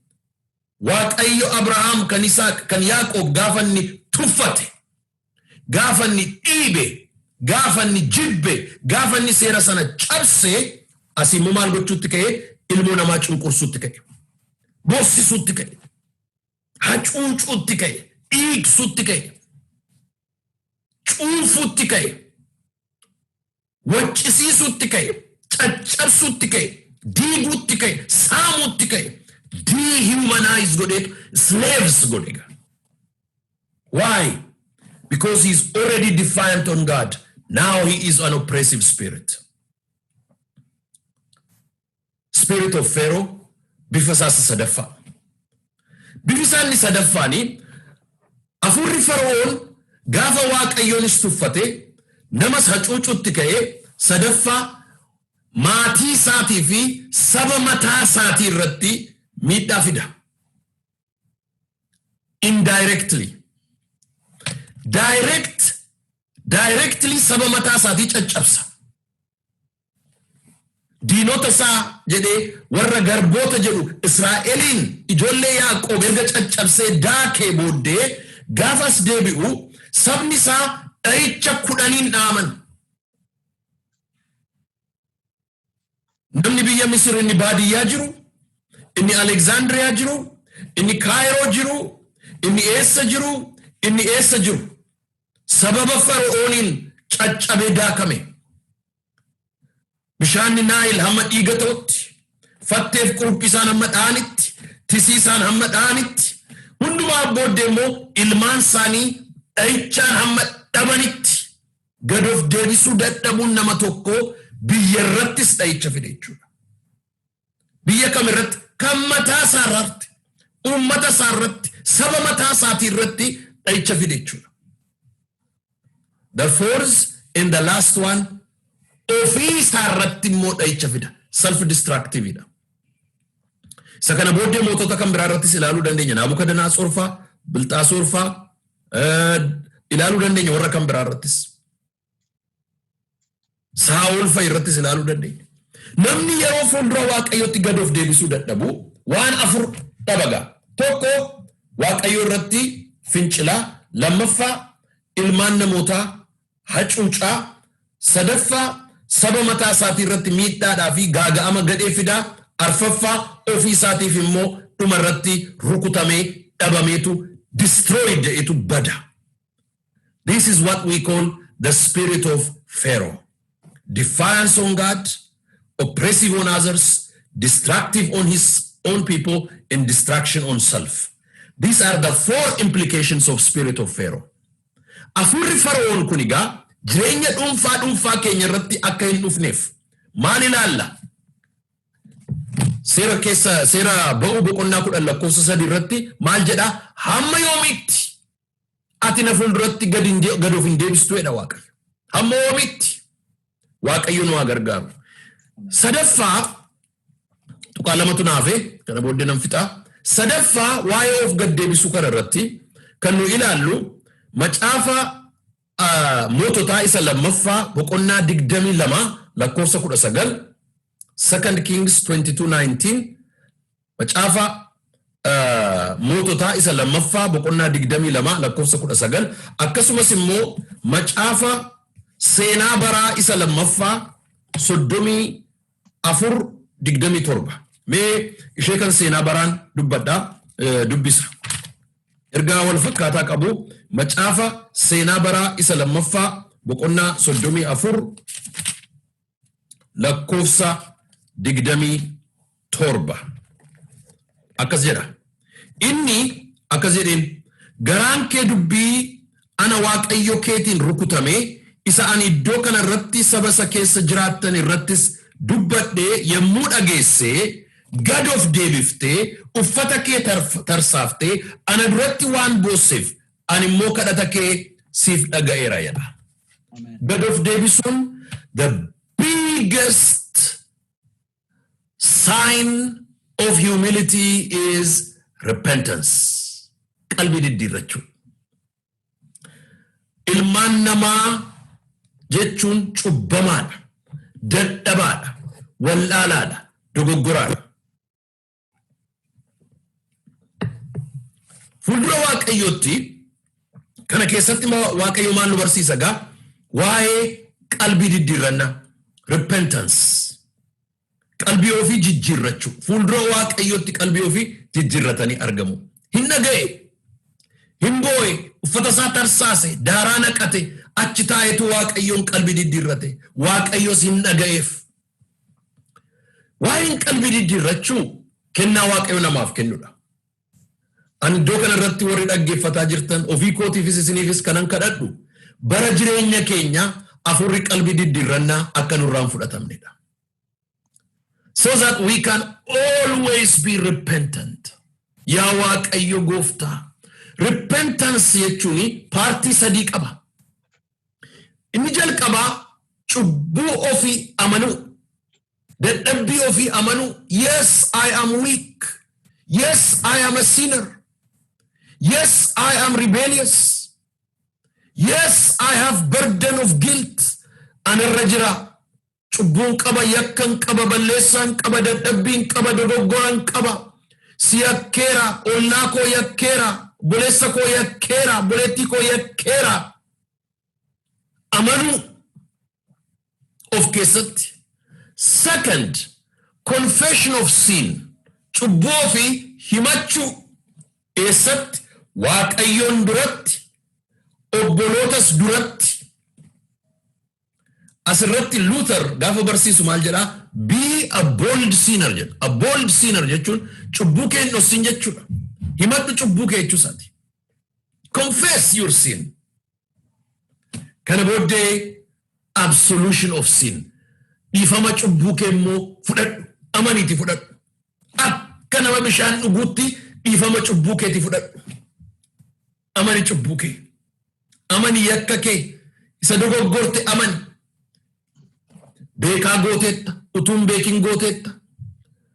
Waaqayyo Abrahaam, kan Isaaq, kan Yaaqoob gaafa inni tuffate, gaafa inni dhiibe, gaafa inni jibbe, gaafa inni seera sana cabse, asii immoo maal gochuutti ka'e? Ilmoo namaa cunqursuutti ka'e. Boossisuutti ka'e. Hacuucuutti ka'e. Dhiigsuutti ka'e. Cuunfuutti ka'e. Waccisiisuutti ka'e. Caccabsuutti ka'e. Diiguutti ka'e. Saamuutti ka'e. Dehumanize godhee slaves godhe. Why? Because Because he is already defiant on God. Now he is an oppressive spirit. Spirit of Pharaoh bifa isaa isa sadaffaa. Bifi isaa inni sadaffaanii, afurri Fara'oon gaafa Waaqayyoonis tuffate, namas hacuucutti ka'ee, sadaffaa maatii isaatii fi saba mataa isaatii irratti miidhaa fida. Indirectly. Directly saba mataa isaatii caccabsa. Diinota isaa jedhee warra garboota jedhu Israa'eliin, ijoollee Yaaqoob erga caccabsee daakee booddee, gaafas deebi'u sabni isaa dha'icha 10n dhaaman. Namni biyya Misir inni baadiyyaa jiru, inni Alexandriyaa jiru, inni Kaayiroo jiru, inni eessa jiru, inni eessa jiru, sababa Fara'ooniin caccabee daakame. Bishaanni Naayil hamma dhiiga ta'utti, fatteef quruphisaan hamma dha'anitti, tisiisaan hamma dha'anitti, hundumaa booddee immoo ilmaan isaanii dha'ichaan hamma dhabanitti, gad of deebisuu dadhabuun nama tokkoo biyya irrattis dha'icha fide jechuudha. Biyya kam irratti? Kan mataa isaa irratti, uummata isaa irratti, saba mataa isaatii irratti dha'icha fide jechuudha. The fourth and the last one, ofii isaa irratti immoo dha'icha fida. Self destructive dha. Isa kana booddee mootota kan biraa irrattis ilaaluu dandeenya. Naabukadanaasor fa'aa, Bilxaasoor fa'aa ilaaluu dandeenya warra kan biraa irrattis. Saa'ol fa'a irrattis ilaaluu dandeenya. Namni yeroo fuuldura Waaqayyootti gad of deebisuu dadhabu waan afur dhabaga. Tokko, Waaqayyo irratti fincilaa. Lammaffaa, ilmaan namootaa hacuucaa. Sadaffaa, saba mataa isaatii irratti miidhaadhaa fi gaaga'ama gadhee fidaa. Arfaffaa, ofii isaatiif immoo dhuma irratti rukutamee dhabameetu, destroyed jedhetu bada. This is what we call the spirit of Pharaoh. Defiance on God, oppressive on others, destructive on his own people, and destruction on self. These are the four implications of spirit of Pharaoh. Afurri Fara'oon kun egaa jireenya dhuunfaa dhuunfaa keenya irratti akka hin dhufneef maal ilaalla? Seera keessa, seera Ba'uu boqonnaa 10 lakkoofsa 3 irratti maal jedhaa? "Hamma yoomiitti ati na fuulduratti gad of hin deebistu?" jedha Waaqayyo. Hamma yoomiitti? Waaqayyo nu haa gargaaru. Sadaffaa, tuqaa lamatu naafe, kana booddee nan fixaa. Sadaffaa, waa'ee of gad deebisuu kana irratti kan nu ilaallu Macaafa Moototaa isa lammaffaa boqonnaa 22 lakkoofsa 19, Second Kings 22:19. Macaafa Moototaa isa lammaffaa boqonnaa 22 lakkoofsa 19, akkasumas immoo Macaafa Seenaa Baraa isa lammaffaa 34:27. Mee ishee kan Seenaa Baraan dubbadhaa, dubbisa. Ergaa wal fakkaataa qabu. Macaafa Seenaa Baraa isa lammaffaa boqonnaa 34 lakkoofsa 27 akkas jedha. Inni akkas jedheen: "Garaan kee dubbii ana Waaqayyo keetiin rukutame isa ani iddoo kana irratti saba isa keessa jiraattan irrattis dubbadhee yommuu dhageessee, gad of deebiftee, uffata kee tarsaaftee ana duratti waan boosseef, ani immoo kadhata kee siif dhaga'eera" jedha. Gad of deebisuun, the biggest sign of humility is repentance. Qalbii diddiirrachuu. Ilmaan namaa jechuun cubbamaadha, dadhabaadha, wallaalaadha, dogoggoraadha. Fuuldura Waaqayyootti kana keessatti Waaqayyo maal nu barsiisa gaa? Waa'ee qalbii diddiirrannaa, repentance. Qalbii ofii jijjiirrachuu. Fuuldura Waaqayyootti qalbii ofii jijjiirratanii argamu. Hin dhaga'e, hin boo'e, uffata isaa tarsaase, daaraa naqate, achi taa'etu Waaqayyoon qalbii diddiirrate. Waaqayyos hin dhaga'eef. Waa'een qalbii diddiirrachuu kennaa Waaqayyo namaaf kennudha. Ani iddoo kanarratti warri dhaggeeffataa jirtan, ofii kootiifis isiniifis kanan kadhadhu, bara jireenya keenya afurri qalbii diddiirrannaa akka nurraan fudhatamnedha. So that we can always be repentant. Yaa Waaqayyo gooftaa. Repentance jechuun part sadii qaba. Inni jalqabaa cubbuu ofii amanuu. Dadhabbii ofii amanuu. Yes, I am weak. Yes, I am a sinner. Yes, I am rebellious. Yes, I have burden of guilt. Anarra jira. Cubbuun qaba, yakkan qaba, balleessaan qaba, dadhabbiin qaba, dogoggoran qaba. Si yakkeera, ollaa koo yakkeera, obboleessa koo yakkeera, obboleettii koo yakkeera. Amanuu of keessatti. Second, confession of sin. Cubbuu ofii himachuu. Eessatti? Waaqayyoon duratti, obbolootas duratti. Asirratti Luther gaafa barsiisu maal jedhaa? "Be a bold sinner" jedha. A bold sinner jechuun cubbuu kee hin dhoksin jechuudha. Himadhu cubbuu kee jechuu isaati. Confess your sin. Kana booddee absolution of sin. Dhiifama cubbuu kee immoo fudhadhu. Amaniiti fudhadhu. Akka nama bishaan dhuguutti dhiifama cubbuu keetii fudhadhu. Amani cubbuu kee. Amani yakka kee. Isa dogoggorte amani. Beekaa gooteetta. Utuun beekin gooteetta.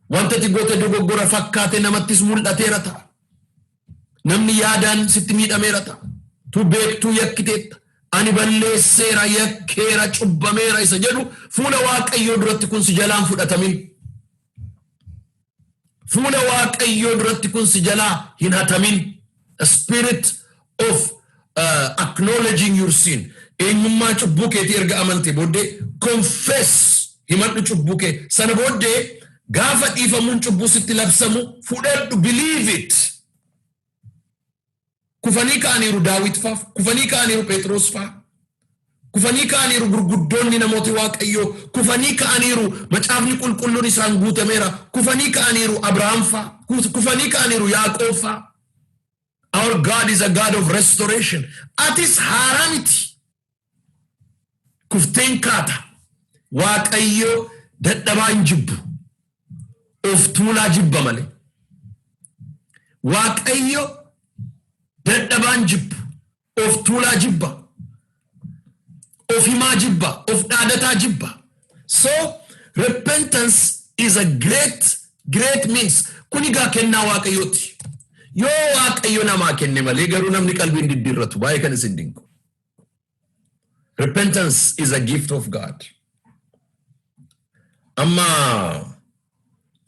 Wanta ati goote dogoggora fakkaate namattis mul'ateera ta'a. Namni yaadaan sitti miidhameera ta'a. Tu beektuu yakkiteetta. Ani balleesseera, yakkeera, cubbameera isa jedhu fuula Waaqayyoo duratti kun si jalaan fudhatamin. Fuula Waaqayyoo duratti kun si jalaa hin hatamin. A spirit of acknowledging your sin. Eenyummaa cubbuu keetii erga amante booddee confess, himadhu cubbuu kee. Sana booddee gaafa dhiifamuun cubbuu sitti labsamu fudhadhu, believe it. Kufanii ka'aniiru Daawit faaf, kufanii ka'aniiru Phexros faa, kufanii ka'aniiru gurguddoonni namooti Waaqayyoo, kufanii ka'aniiru, macaafni qulqulluun isaan guutameera, kufanii ka'aniiru Abrahaam faa, kufanii ka'aniiru Yaaqoob faa. Our God is a God of restoration. Atis haaraa miti. Kufteen kaata. Waaqayyo dadhabaa hin jibbu. Of tuulaa jibba malee. Waaqayyo dadhabaa hin jibbu. Of tuulaa jibba. Of himaa jibba. Of dhaadataa jibba. So, repentance is a great, great means. Kun egaa kennaa Waaqayyooti. Yoo Waaqayyo namaa kenne malee garuu namni qalbiin diddiirratu baay'ee kan isin dinqu. Repentance is a gift of God. Amma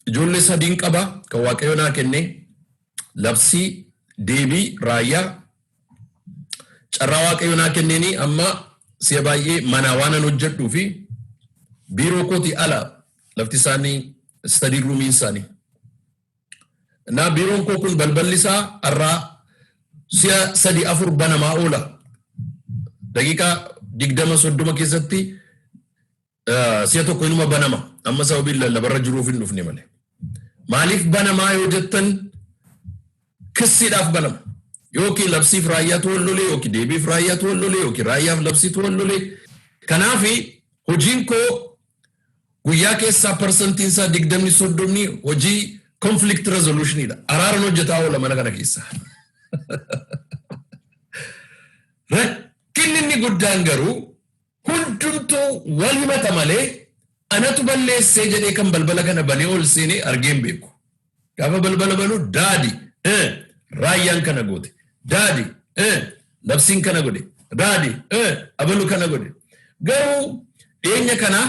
ijoollee sadiin qaba kan Waaqayyo naa kenne: Labsii, Deebii, Raayyaa. Carraa Waaqayyo naa kenneeni amma si'a baay'ee manaa waan an hojjedhuu fi biiroo kooti ala lafti isaanii, study roomiin isaanii. Naa biiroon koo kun balballi isaa har'aa si'a sadi afur banamaa oola. Daqiiqaa 20 30 keessatti si'a tokko inuma banama. Amma sababii lallabarra jiruuf hin dhufne malee. Maaliif banamaa yoo jettan, kissiidhaaf banama. Yookiin Labsiif Raayyaatu wal lolee, yookiin Deebiif Raayyaatu wal lolee, yookiin Raayyaaf Labsiitu wal lolee. Kanaafi hojiin koo guyyaa keessaa parsantiin isaa 20 30 hojii conflict resolutionidha. Araaran hojjetaa oola mana kana keessa. Rakkinni inni guddaan garuu hundumtuu wal himata malee anatu balleessee jedhee kan balbala kana banee ol seenee argeen beeku. Gaafa balbala banuu, "Daddy, Raayyaan kana goote. Daddy, Labsiin kana godhe. Daddy, abalu kana godhe." Garuu dhiyeenya kana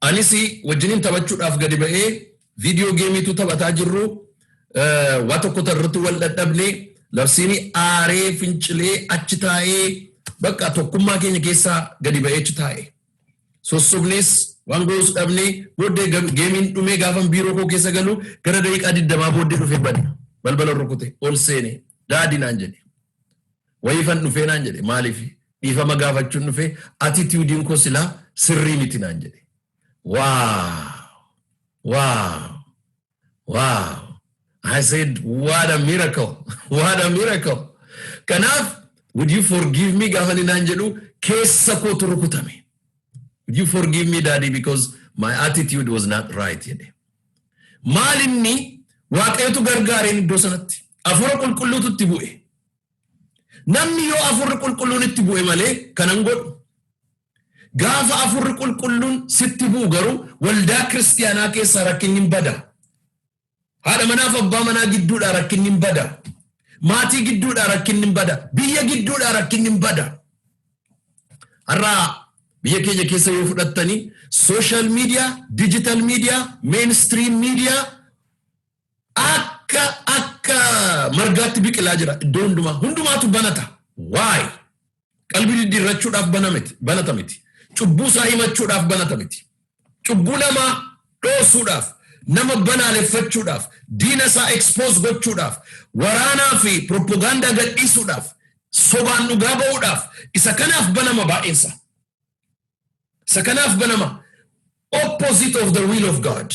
anis wajjiniin taphachuudhaaf gadi ba'ee video gameiitu taphataa jirru, waa tokko irratti wal dadhabnee, Labsiin aaree fincilee achi taa'ee, bakka tokkummaa keenya keessaa gadi ba'ee achi taa'e. Sossobnees waan goos dhabnee booddee gameiin dhumee gaafa biiroo koo keessa galu gara daqiiqaa 20 booddee dhufee bane. Balbala rukute, ol seene, "Daddy," naan jedhe. "Wayiifan dhufee," naan jedhe. "Maaliif?" "Dhiifama gaafachuun dhufee, attitudeiin koo silaa sirrii miti," naan jedhe. Wow! Wow! Wow! I said, "What a miracle! What a miracle!" Kanaaf, "Would you forgive me?" gaafa inni naan jedhu keessa kootu rukutame. "Would you forgive me, Daddy, because my attitude was not right?" jedhe. Maal inni Waaqayyotu gargaareen iddoo sanatti. Hafuura Qulqulluutu itti bu'e. Namni yoo Hafuurri Qulqulluun itti bu'e malee kanan godhu. Gaafa Hafuurri Qulqulluun sitti bu'u garuu waldaa kiristiyaanaa keessaa rakkinni hin bada. Haadha manaaf abbaa manaa gidduudhaa rakkinni hin bada. Maatii gidduudhaa rakkinni hin bada. Biyya gidduudhaa rakkinni hin bada. Har'aa biyya keenya keessa yoo fudhattanii, social media, digital media, mainstream media akka margaatti biqilaa jira iddoo hundumaa. Hundumaatu banata. Why? Qalbii diddiirrachuudhaaf banata miti. Cubbuu isaa himachuudhaaf banata miti. Cubbuu namaa dhoosuudhaaf, nama banaaleffachuudhaaf, diina isaa expose gochuudhaaf, waraanaa fi propagaandaa gadhiisuudhaaf, sobaan dhugaa ba'uudhaaf, isa kanaaf banama baay'eensa. Isa kanaaf banama. Opposite of the will of God.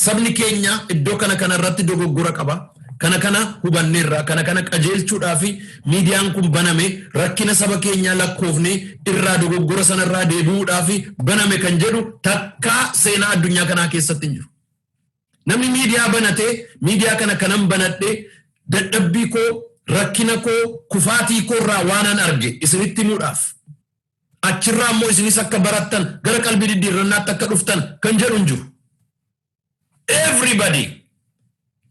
Sabni keenya iddoo kana irratti dogoggora qaba. Kana kana hubanneerra, kana kana qajeelchuudhaa fi miidiyaan kun baname, rakkina saba keenyaa lakkoofne irraa dogoggora sanarraa deebi'uudhaa fi baname kan jedhu takkaa seenaa addunyaa kanaa keessatti hin jiru. Namni miidiyaa banatee, miidiyaa kana kanan banadhee dadhabbii koo, rakkina koo, kufaatii koo irraa waanan arge isinitti himuudhaaf. Achirraa immoo isinis akka barattan, gara qalbii diddiirrannaatti akka dhuftan kan jedhu hin jiru. Everybody,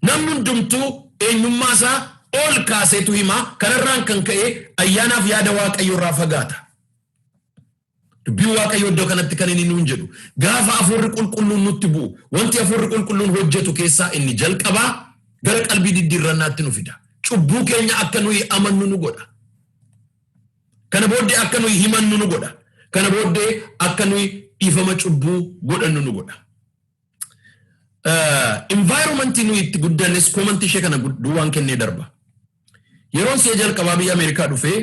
namni hundumtuu eenyummaa isaa ol kaaseetu himaa. Kanarraan kan ka'e ayyaanaaf yaada Waaqayyoo irraa fagaata. Dubbiin Waaqayyoo iddoo kanatti kan inni nuun jedhu, gaafa Hafuurri Qulqulluun nutti bu'u, wanti Hafuurri Qulqulluun hojjetu keessaa inni jalqabaa gara qalbii diddiirrannaatti nu fida. Cubbuu keenya akka nuyi amannu nu godha. Kana booddee akka nuyi himannu nu godha. Kana booddee akka nuyi dhiifama cubbuu godhannu nu godha. Environmentii nuyi itti guddannes commentii ishee kana duwwaan kennee darba. Yeroon si'a jalqabaa biyya Ameerikaa dhufee,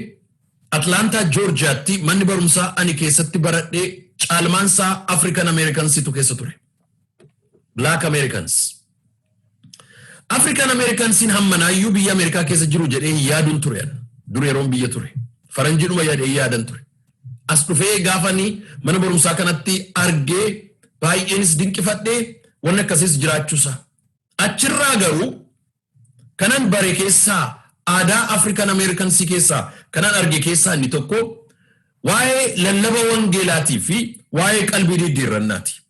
Atlaantaa Joorjiyaatti manni barumsaa ani keessatti baradhee caalmaansaa African Americansitu keessa ture. Black Americans. African Americansiin hammanaayyuu biyya Ameerikaa keessa jiru jedhee hin yaaduun ture. Dur yeroon biyya ture. Faranjiidhuma yaadee yaadan ture. As dhufee gaafanii mana barumsaa kanatti argee baay'eenis dinqifadhee wanni akkasiis jiraachuusaa. Achirraa garuu kanan bare keessaa, aadaa African Americansii keessaa kanan arge keessaa inni tokko waa'ee lallaba wangeelaatii fi waa'ee qalbii diddiirrannaati.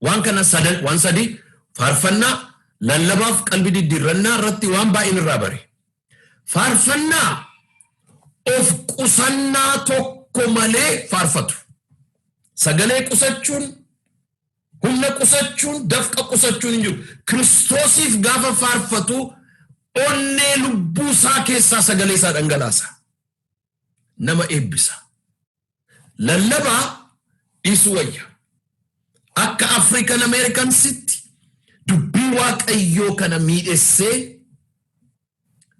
Waan kana sadan, waan sadi, faarfannaa, lallabaaf qalbii diddiirrannaa irratti waan baay'een irraa bare. Faarfannaa of qusannaa tokko malee faarfatu. Sagalee qusachuun, humna qusachuun, dafqa qusachuun hin jiru. Kiristoosiif gaafa faarfatu onnee lubbuu isaa keessaa sagalee isaa dhangalaasa. Nama eebbisa. Lallabaa dhiisuu wayya. Akka African Americansitti dubbii Waaqayyoo kana miidhessee,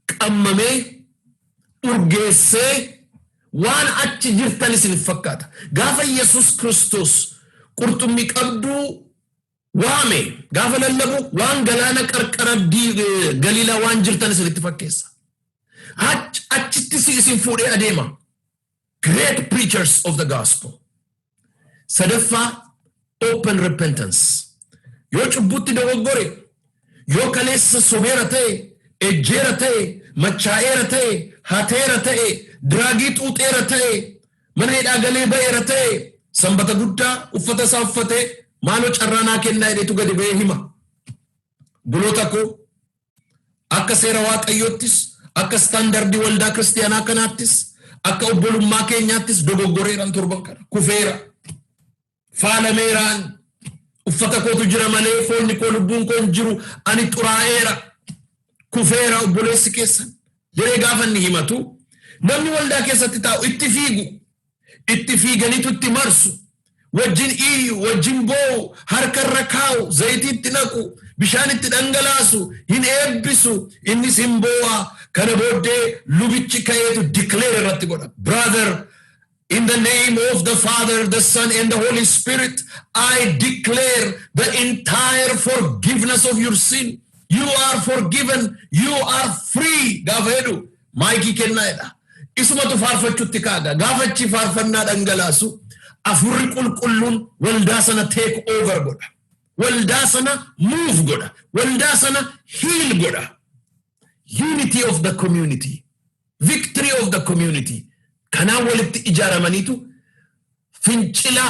qammamee, urgeessee waan achi jirtan isin fakkaata. Gaafa Yesus Kiristoos qurxummii qabduu waame, gaafa lallabu waan galaana qarqara Galiilaa waan jirtan isinitti fakkeessa. Achitti isin fuudhee adeema. Great preachers of the gospel. Sadaffaa, open repentance. Yoo cubbutti dogoggore, yoo kaleessa sobeera ta'e, ejjeera ta'e, machaa'eera ta'e, hateera ta'e, drugii xuuxeera ta'e, mana hidhaa galee ba'eera ta'e, Sanbata Guddaa uffata isaa uffatee, "Maaloo carraa naa kennaa" jedheetu gadi ba'ee hima. Buloota koo, akka seera Waaqayyoottis, akka standardii waldaa kiristiyaanaa kanaattis, akka obbolummaa keenyaattis dogoggoreeraan, torban kana kufeera. Faalameeraan, uffata kootu jira malee foonni koo, lubbuun koo hin jiru, ani xuraa'eera, kufeera obboleessi keessan jedhee gaafa inni himatu, namni waldaa keessatti taa'u itti fiigu, itti fiiganitu itti marsu, wajjin iyyu, wajjin boo'u, harka irra kaa'u, zayitii itti naqu, bishaan itti dhangalaasu, hin eebbisu, innis hin boo'a. Kana booddee lubichi ka'eetu declare irratti godha. "Brother, in the name of the Father, the Son, and the Holy Spirit, I declare the entire forgiveness of your sin." You are forgiven, you are free gaafa jedhu maayikii kennaa jedha. Isumatu faarfachuutti kaaga. Gaafa achi faarfannaa dhangalaasu afurri qulqulluun waldaa sana take over godha. Waldaa sana move godha. Waldaa sana heal godha. Unity of the community. Victory of the community. Kanaan walitti ijaaramaniitu fincila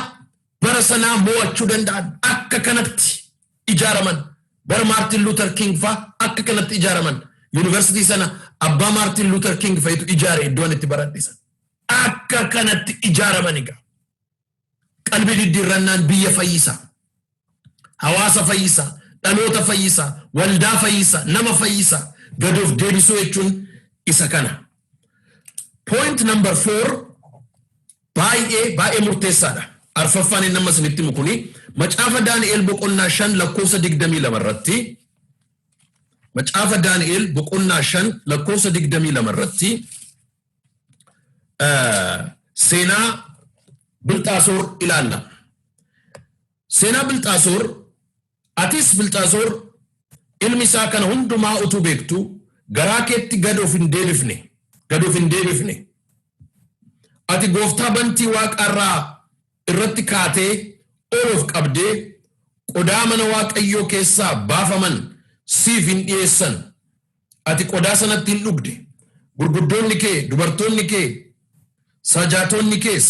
bara sanaa mo'achuu danda'an. Akka kanatti ijaaraman. Bara Maartin Luther King faa akka kanatti ijaaraman. Yuunivarsiitii sana abbaa Maartin Luther King fa'itu ijaare, iddoon itti baradhisan. Akka kanatti ijaaraman egaa. Qalbii diddiirrannaan biyya fayyisa. Hawaasa fayyisa. Dhaloota fayyisa. Waldaa fayyisa. Nama fayyisa. Gad of deebisuu jechuun isa kana. Point number 4 baay'ee baay'ee murteessaadha. Arfaffaan inni amma isinitti himu kuni macaafa Daani'el boqonnaa 5 lakkoofsa 22 irratti, macaafa Daani'el boqonnaa 5 lakkoofsa 22 irratti seenaa Bilxaasoor ilaalla. Seenaa Bilxaasoor. Atis Bilxaasoor, ilmi isaa, kana hundumaa utuu beektu garaa keetti gad of hin deebifne, gad of hin deebifne. Ati gooftaa bantii waaqarraa irratti kaatee ol of qabdee qodaa mana Waaqayyoo keessaa baafaman siif hin dhiyeessan. Ati qodaa sanatti hin dhugde. Gurguddoonni kee, dubartoonni kee, sajaatonni kees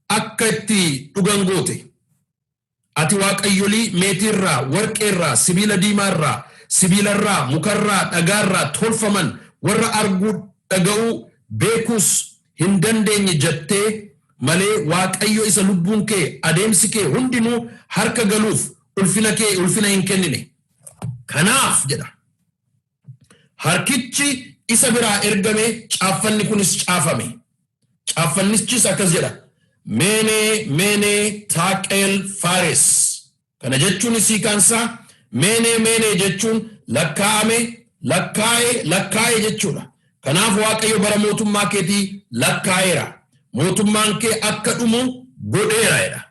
akka itti dhugan goote. Ati waaqayyolii meetiirraa, warqeerraa, sibiila diimaarraa, sibiilarraa, mukarraa, dhagaarraa tolfaman, warra arguu, dhaga'uu, beekuus hin dandeenye jettee malee, Waaqayyo isa lubbuun kee, adeemsi kee hundinuu harka galuuf ulfina kee ulfina hin kennine. Kanaaf jedha. Harkichi isa biraa ergame, caaffanni kunis caafame. Caaffannichis akkas jedha. Meenee, meenee, taaqeel, faares. Kana jechuun hiikaansaa meenee, meenee jechuun lakkaa'ame, lakkaa'e, lakkaa'e jechuudha. Kanaaf Waaqayyo bara mootummaa keetii lakkaa'eera. Mootummaan kee akka dhumu godheera jedha.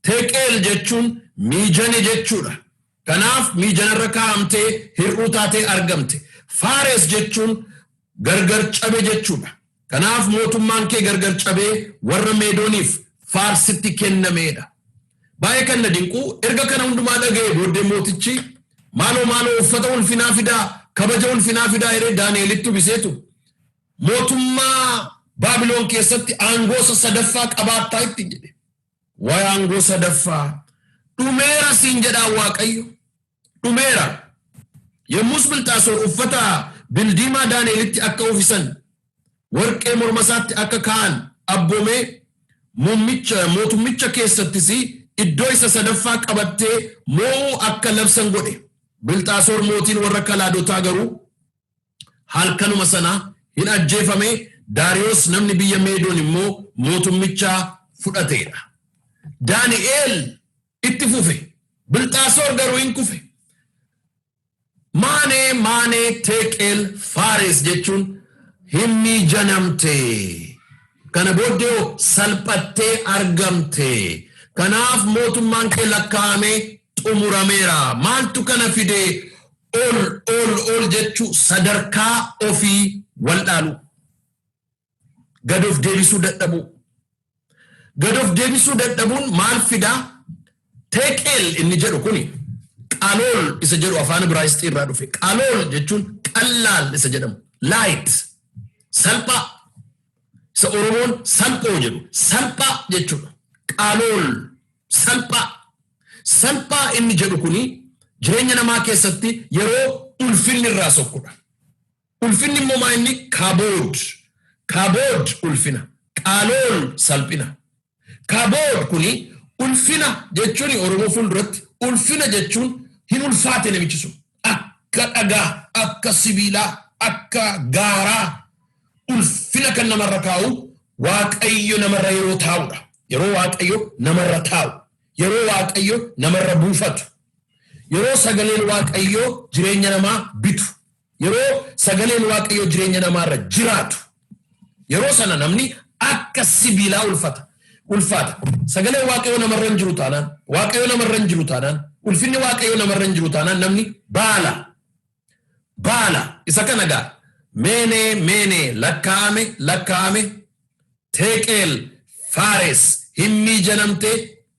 Teqeel jechuun miijane jechuudha. Kanaaf miijanarra kaa'amtee hir'uu taatee argamte. Faares jechuun gargar cabe jechuudha. Kanaaf mootummaan kee gargar cabee warra Meedooniif Faarsitti kennameedha. Baay'ee kan na dinqu, erga kana hundumaa dhaga'e booddee mootichi "Maaloo, maaloo, uffata ulfinaa fidaa, kabaja ulfinaa fidaa" jedhee Daani'elitti uwwiseetu "Mootummaa Baabiloon keessatti aangoo sadaffaa qabaattaa" ittiin jedhe. Waa'ee aangoo sadaffaa, dhumeera siin jedhaa Waaqayyo. Dhumeera. Yommus Bilxaasoor uffata bildiimaa Daani'elitti akka uffisan, warqee morma isaatti akka kaa'an abboomee, muummicha mootummicha keessattis iddoo isa sadaffaa qabattee moo'uu akka labsan godhe. Bilxaasoor mootiin warra Kalaadotaa garuu halkanuma sana hin ajjeefame. Daariyoos namni biyya Meedoon immoo mootummicha fudhateedha. Daani'eel itti fufe. Bilxaasoor garuu hin kufe. Maanee, maanee, teeqeel, faares jechuun hin miijanamte. Kana booddee salphattee argamte. Kanaaf mootummaan kee lakkaa'amee xumurameera. Maaltu kana fide? Ol ol ol jechuu, sadarkaa ofii wallaalu. Gad of deebisuu dadhabuu. Gad of deebisuu dadhabuun maal fidaa? Teeqeel inni jedhu kuni qalool isa jedhu afaan Ibraayisxii irraa dhufe. Qalool jechuun qallaal isa jedhamu. Light. Salphaa. Isa Oromoon salphoo jedhu. Salphaa jechuudha. Qalool. Salphaa. Salphaa inni jedhu kuni jireenya namaa keessatti yeroo ulfinni irraa sokkudha. Ulfinni immoo maa inni? Kabood. Kabood ulfina. Qalool salphina. Kabood kuni ulfina jechuun, Oromoo fuulduratti ulfina jechuun hin ulfaate namichi sun. Akka dhagaa, akka sibiilaa, akka gaaraa ulfina kan namarra kaa'u Waaqayyo namarra yeroo taa'udha. Yeroo Waaqayyo namarra taa'u. Yeroo Waaqayyo namarra buufatu. Yeroo sagaleen Waaqayyo jireenya namaa bitu. Yeroo sagaleen Waaqayyo jireenya namaarra jiraatu. Yeroo sana namni akka sibiilaa ulfata. Ulfaata. Sagaleen Waaqayyo namarra hin jiru taanaan, Waaqayyo namarra hin jiru taanaan, ulfinni Waaqayyo namarra hin jiru taanaan, namni baala. Isa kana gaa meenee meenee, lakkaa'ame lakkaa'ame, teeqeel faares, hin miijanamte.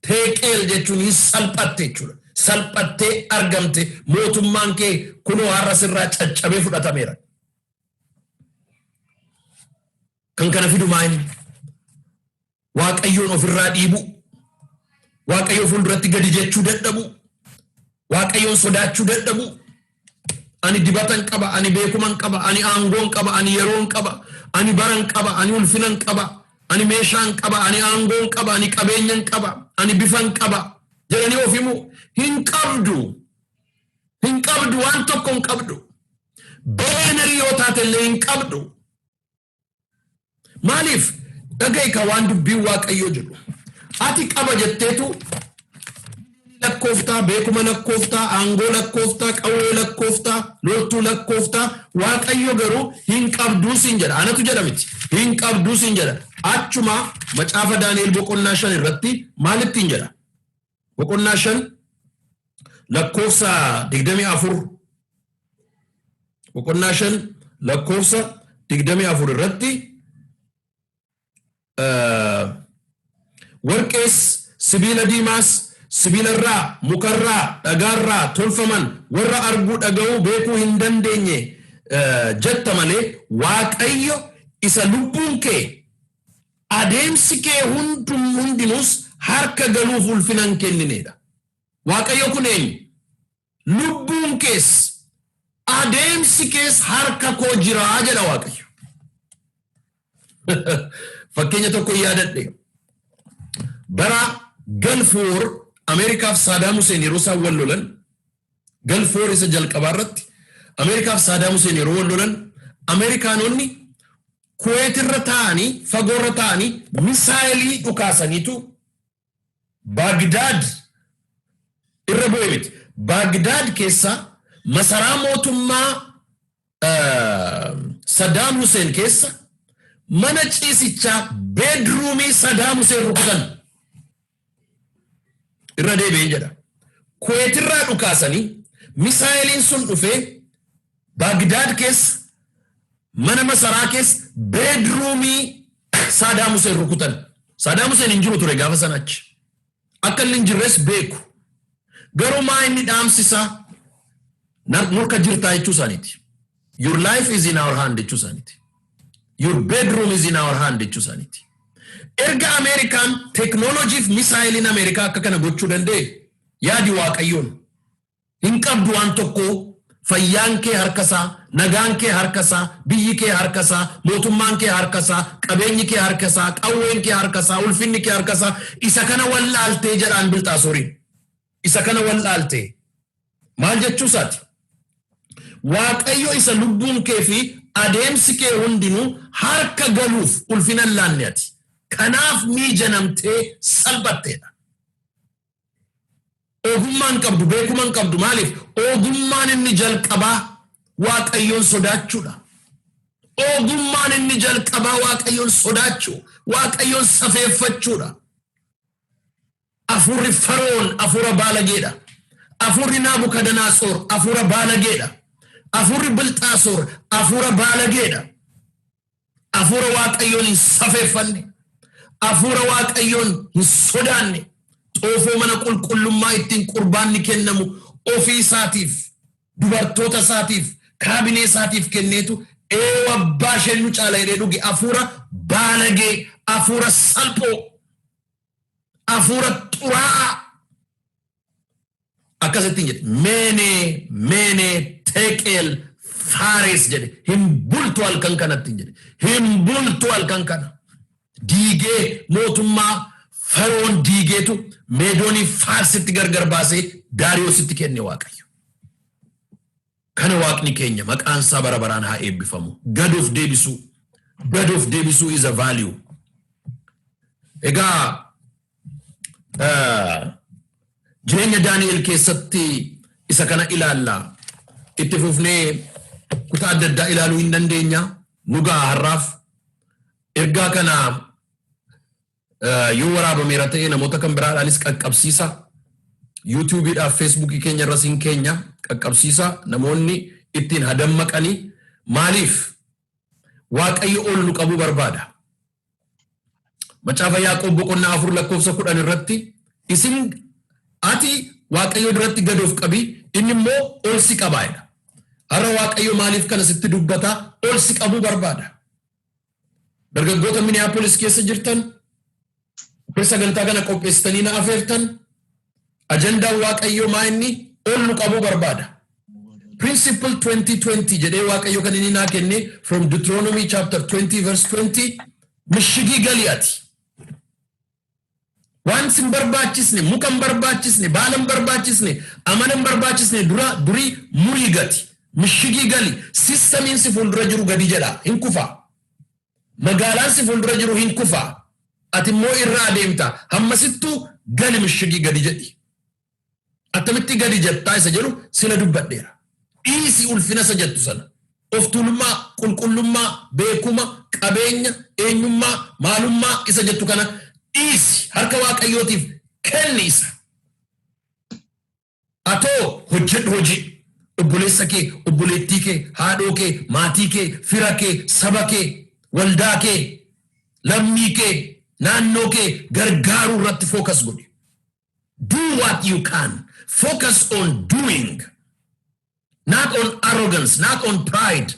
Teeqeel jechuun hin salphatte jechuudha. Salphattee argamte, mootummaan kee kunoo har'a sirraa caccabee fudhatameera. Kan kana fidu maa inni? Waaqayyoon ofirraa dhiibuu, Waaqayyoo fuulduratti gadi jechuu dadhabuu, Waaqayyoon sodaachuu dadhabuu. Ani dibatan qaba, ani beekuman qaba, ani aangoon qaba, ani yeroon qaba, ani baran qaba, ani ulfinan qaba, ani meeshaan qaba, ani aangoon qaba, ani qabeenyan qaba, ani bifan qaba jedhanii of himuu. Hin qabdu. Hin qabdu, waan tokko hin qabdu. Beenarii yoo taate illee hin qabdu. Maaliif? Dhaga'i ka waan dubbiin Waaqayyoo jedhu. Ati qaba jetteetu lakkooftaa, beekuma lakkooftaa, aangoo lakkooftaa, qawwee lakkooftaa, loltuu lakkooftaa. Waaqayyo garuu hin qabduu siin jedha. Anatu jedha miti. Hin qabduu siin jedha. Achuma macaafa Daani'el boqonnaa 5 irratti maalittiin jedha? Boqonnaa 5 lakkoofsa 24, boqonnaa 5 lakkoofsa 24 irratti, warqees, sibiila diimaas, sibiilarraa, mukarraa, dhagaarraa tolfaman, warra arguu, dhaga'uu, beekuu hin dandeenye jetta malee, Waaqayyo isa lubbuun kee, adeemsi kee hundinuus harka galuuf ulfina hin kennineedha. Waaqayyo kun eenyu? Lubbuun kees, adeemsi kees harka koo jiraa jedha Waaqayyo. Fakkeenya tokko yaadadhe. Bara Gulf War, Ameerikaaf Saadaam Hussein yeroo isaan wal lolan, Gulf War isa jalqabaa irratti Ameerikaaf Saadaam Hussein yeroo wal lolan, Ameerikaanonni Kuweet irra taa'anii, fagoo irra taa'anii misaayilii dhukaasaniitu Baagdaad irra bu'e miti. Baagdaad keessa masaraa mootummaa Sadaam Hussein keessa mana ciisichaa, bedroomii Sadaam Hussein rukutan. Irra deebi'een jedha. Kuweetirraa dhukaasanii misaayiliin sun dhufee Baagdaad keessa mana masaraa keessa bedroomii Saadaam Hussein rukutan. Saadaam Hussein hin jiru ture gaafa sana achi. Akka inni hin jirres beeku. Garuu maa inni dhaamsisaa nurka jirtaa jechuu isaaniiti. Your life is in our hand jechuu isaaniiti. Your bedroom is in our hand jechuu isaaniiti. Erga Ameerikaan teeknooloojiif misaayiliin Ameerikaa akka kana gochuu danda'e, yaadi Waaqayyoon. Hin qabdu waan tokko. Fayyaan kee harkasaa, nagaan kee harkasaa, biyyi kee harkasaa, mootummaan kee harkasaa, qabeenyi kee harkasaa, qawween kee harkasaa, ulfinni kee harkasaa. Isa kana wallaaltee jedhaan Bilxaasooriin. Isa kana wallaaltee. Maal jechuu isaati? Waaqayyo isa lubbuun kee fi adeemsi kee hundinuu harka galuuf ulfina hin laanne ati. Kanaaf miijanamtee salphatteedha. Ogummaan qabdu, beekuman qabdu. Maaliif? Ogummaan inni jalqabaa Waaqayyoon sodaachuudha. Ogummaan inni jalqabaa Waaqayyoon sodaachuu, Waaqayyoon safeeffachuudha. Afurri Faroon afuura baalageedha. Afurri Naabukadanaatsoor afuura baalageedha. Afurri Bilxaasoor afuura baalageedha. Afuura Waaqayyoon hin safeeffanne. Afuura Waaqayyoon hin sodaanne. Xoofoo mana qulqullummaa ittiin qurbaanni kennamu ofii isaatiif, dubartoota isaatiif, kaabinee isaatiif kenneetu eewa abbaa isheen nu caala jedhee dhuge. Afuura baalagee, afuura salphoo, afuura xuraa'aa akkasittiin jedhe. Meenee meenee teqeel faares jedhe. Hin bultu halkan kanatti jedhe. Hin bultu halkan kana. Diigee, mootummaa Faroon diigeetu Meedoonii Faarsitti gargar baasee Daariyoositti kenne Waaqayyo. Kana Waaqni keenya maqaan isaa bara baraan haa eebbifamu. Gad of deebisuu. Gad of deebisuu is a value. Egaa jireenya Daani'el keessatti isa kana ilaalla. Itti fufnee kutaa adda addaa ilaaluu hin dandeenya. Nu ga'a har'aaf. Ergaa kana yoo waraabameera ta'e namoota kan biraadhaanis qaqqabsiisa. YouTubeiidhaaf Facebookii keenya irras hin keenya, qaqqabsiisa. Namoonni ittiin hadammaqanii. Maaliif? Waaqayyo ol nu qabuu barbaada. Macaafa Yaaqoob boqonnaa 4 lakkoofsa 10 irratti, isin ati Waaqayyo duratti gad of qabi, inni immoo ol si qabaa jedha. Har'a Waaqayyo maaliif kana sitti dubbata? Ol si qabuu barbaada. Dargaggoota Minneapolis keessa jirtan, warri sagantaa kana qopheessitanii na afeertan, ajandaan Waaqayyoo maa inni? Ol nu qabuu barbaada. Principle 2020 jedhee Waaqayyo kan inni naa kenne from Deuteronomy chapter 20 verse 20, mishigii gali ati. Waan sin barbaachisne, muka hin barbaachisne, baala hin barbaachisne, amala hin barbaachisne dura durii murii gati. Mishigii gali. Systemiin si fuuldura jiru gadi jedha. Hin kufa. Magaalaan si fuuldura jiru hin kufa. Ati immoo irra adeemta. Hammasittuu gali, mishigii gadi jedhi. Attamitti gadi jettaa isa jedhu sila dubbadheera. Dhiisi ulfina isa jettu sana. Of tuulummaa, qulqullummaa, beekuma, qabeenya, eenyummaa, maalummaa isa jettu kana dhiisi. Harka Waaqayyootiif kenni isa. Atoo hojjedhu hojii. Obboleessa kee, obboleettii kee, haadhoo kee, maatii kee, fira kee, saba kee, waldaa kee, lammii kee, naannoo kee gargaaruu irratti focus godhi. Do what you can. Focus on doing. Not on arrogance, not on pride,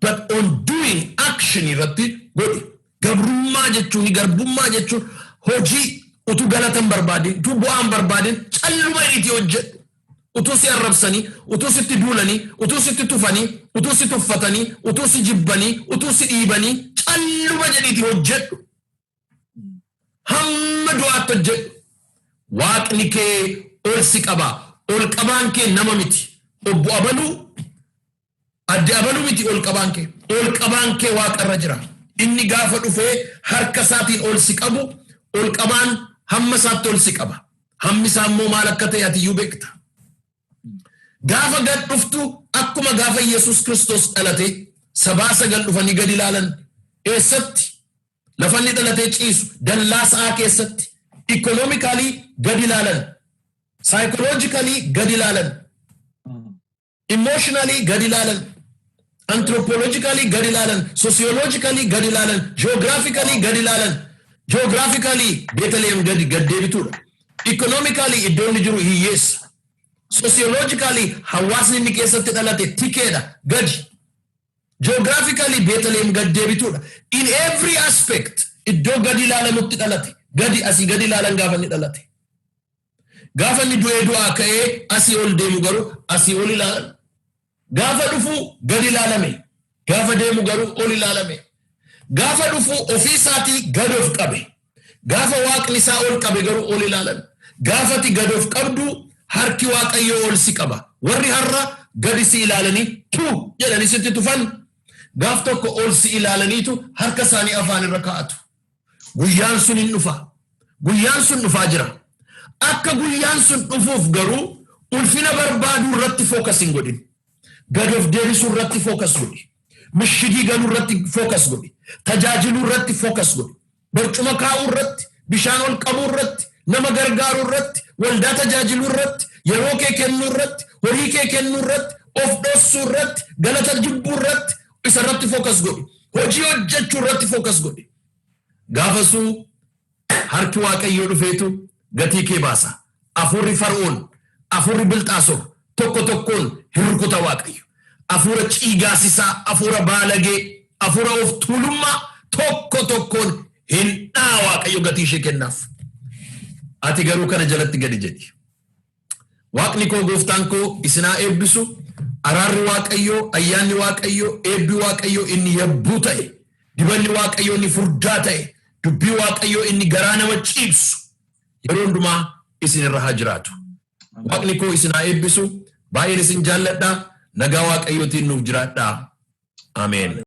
but on doing, action irratti godhi. Gabrummaa jechuun, garbummaa jechuun hojii utuu galata hin barbaadin, utuu bu'aa hin barbaadin, calluma itti hojjedhu. Utuu si arrabsanii, utuu sitti duulanii, utuu sitti tufanii, utuu si tuffatanii, utuu si jibbanii, utuu si dhiibanii, calluma jedhiiti hojjedhu. Hamma du'aatti hojjedhu. Waaqni kee ol si qaba. Ol qabaan kee nama miti. Obbo Abaluu, adde Abaluu miti ol qabaan kee. Ol qabaan kee waaqarra jira. Inni gaafa dhufee harka isaatiin ol si qabu, ol qabaan hamma isaatti ol si qaba. Hammi isaa immoo maal akka ta'e ati iyyuu beekta. Gaafa gad dhuftu, akkuma gaafa Yesuus Kiristoos dhalate sabaa sagal dhufanii gad ilaalan, eessatti? Lafa inni dhalatee ciisu dallaa sa'aa keessatti. Economically gad ilaalan. Psychologically gad ilaalan. Emotionally gad ilaalan. Anthropologically gad ilaalan. Sociologically gad ilaalan. Geographically gad ilaalan. Geographically Beetlehem gadi gad deebituudha. Economically iddoo inni jiru hiyyeessa. Sociologically hawaasni inni keessatti dhalate tikeedha, gadi. Geographically Beetlehem gad deebituudha. In every aspect iddoo gadi ilaalamutti dhalate. Gadi asii gadi ilaalan gaafa inni dhalate. Gaafa inni du'ee du'aa ka'ee asii ol deemu garuu asii ol ilaalan. Gaafa dhufu gadi ilaalame. Gaafa deemu garuu ol ilaalame. Gaafa dhufu ofii isaatii gad of qabe. Gaafa waaqni isaa ol qabe garuu ol ilaalan. Gaafati gad of qabdu harki Waaqayyoo ol si qaba. Warri har'a gadi si ilaalanii tu jedhanii sitti tufan, gaaf tokko ol si ilaalaniitu harka isaanii afaan irra kaa'atu. Guyyaan sun hin dhufa. Guyyaan sun dhufaa jira. Akka guyyaan sun dhufuuf garuu ulfina barbaaduu irratti focus hin godhin. Gad of deebisuu irratti focus godhi. Mishigii galuu irratti focus godhi. Tajaajiluu irratti focus godhi. Barcuma kaa'uu irratti, bishaan ol qabuu irratti, nama gargaaruu irratti, waldaa tajaajiluu irratti, yeroo kee kennuu irratti, horii kee kennuu irratti, of dhossuu irratti, galata jibbuu irratti, isa irratti focus godhi. Hojii hojjechuu irratti focus godhi. Gaafasuu harki Waaqayyoo dhufeetu gatii kee baasa. Afuurri Fara'oon, afuurri Bilxaasor tokko tokkoon hin rukuta Waaqayyo. Afuura ciigaasisaa, afuura baalagee, afuura of tuulummaa tokko tokkoon hin dhaa Waaqayyo gatii ishee kennaaf. Ati garuu kana jalatti gadi jedhi. Waaqni koo, gooftaan koo isinaa eebbisu. Araarri Waaqayyoo, ayyaanni Waaqayyoo, eebbi Waaqayyoo inni yabbuu ta'e, dibanni Waaqayyoo inni furdaa ta'e, dubbii Waaqayyoo inni garaa nama ciibsu yeroo hundumaa isin irra haa jiraatu. Waaqni koo isin haa eebbisu. Baay'een isin jaalladha. Nagaa Waaqayyootiin nuuf jiraadhaa. Ameen.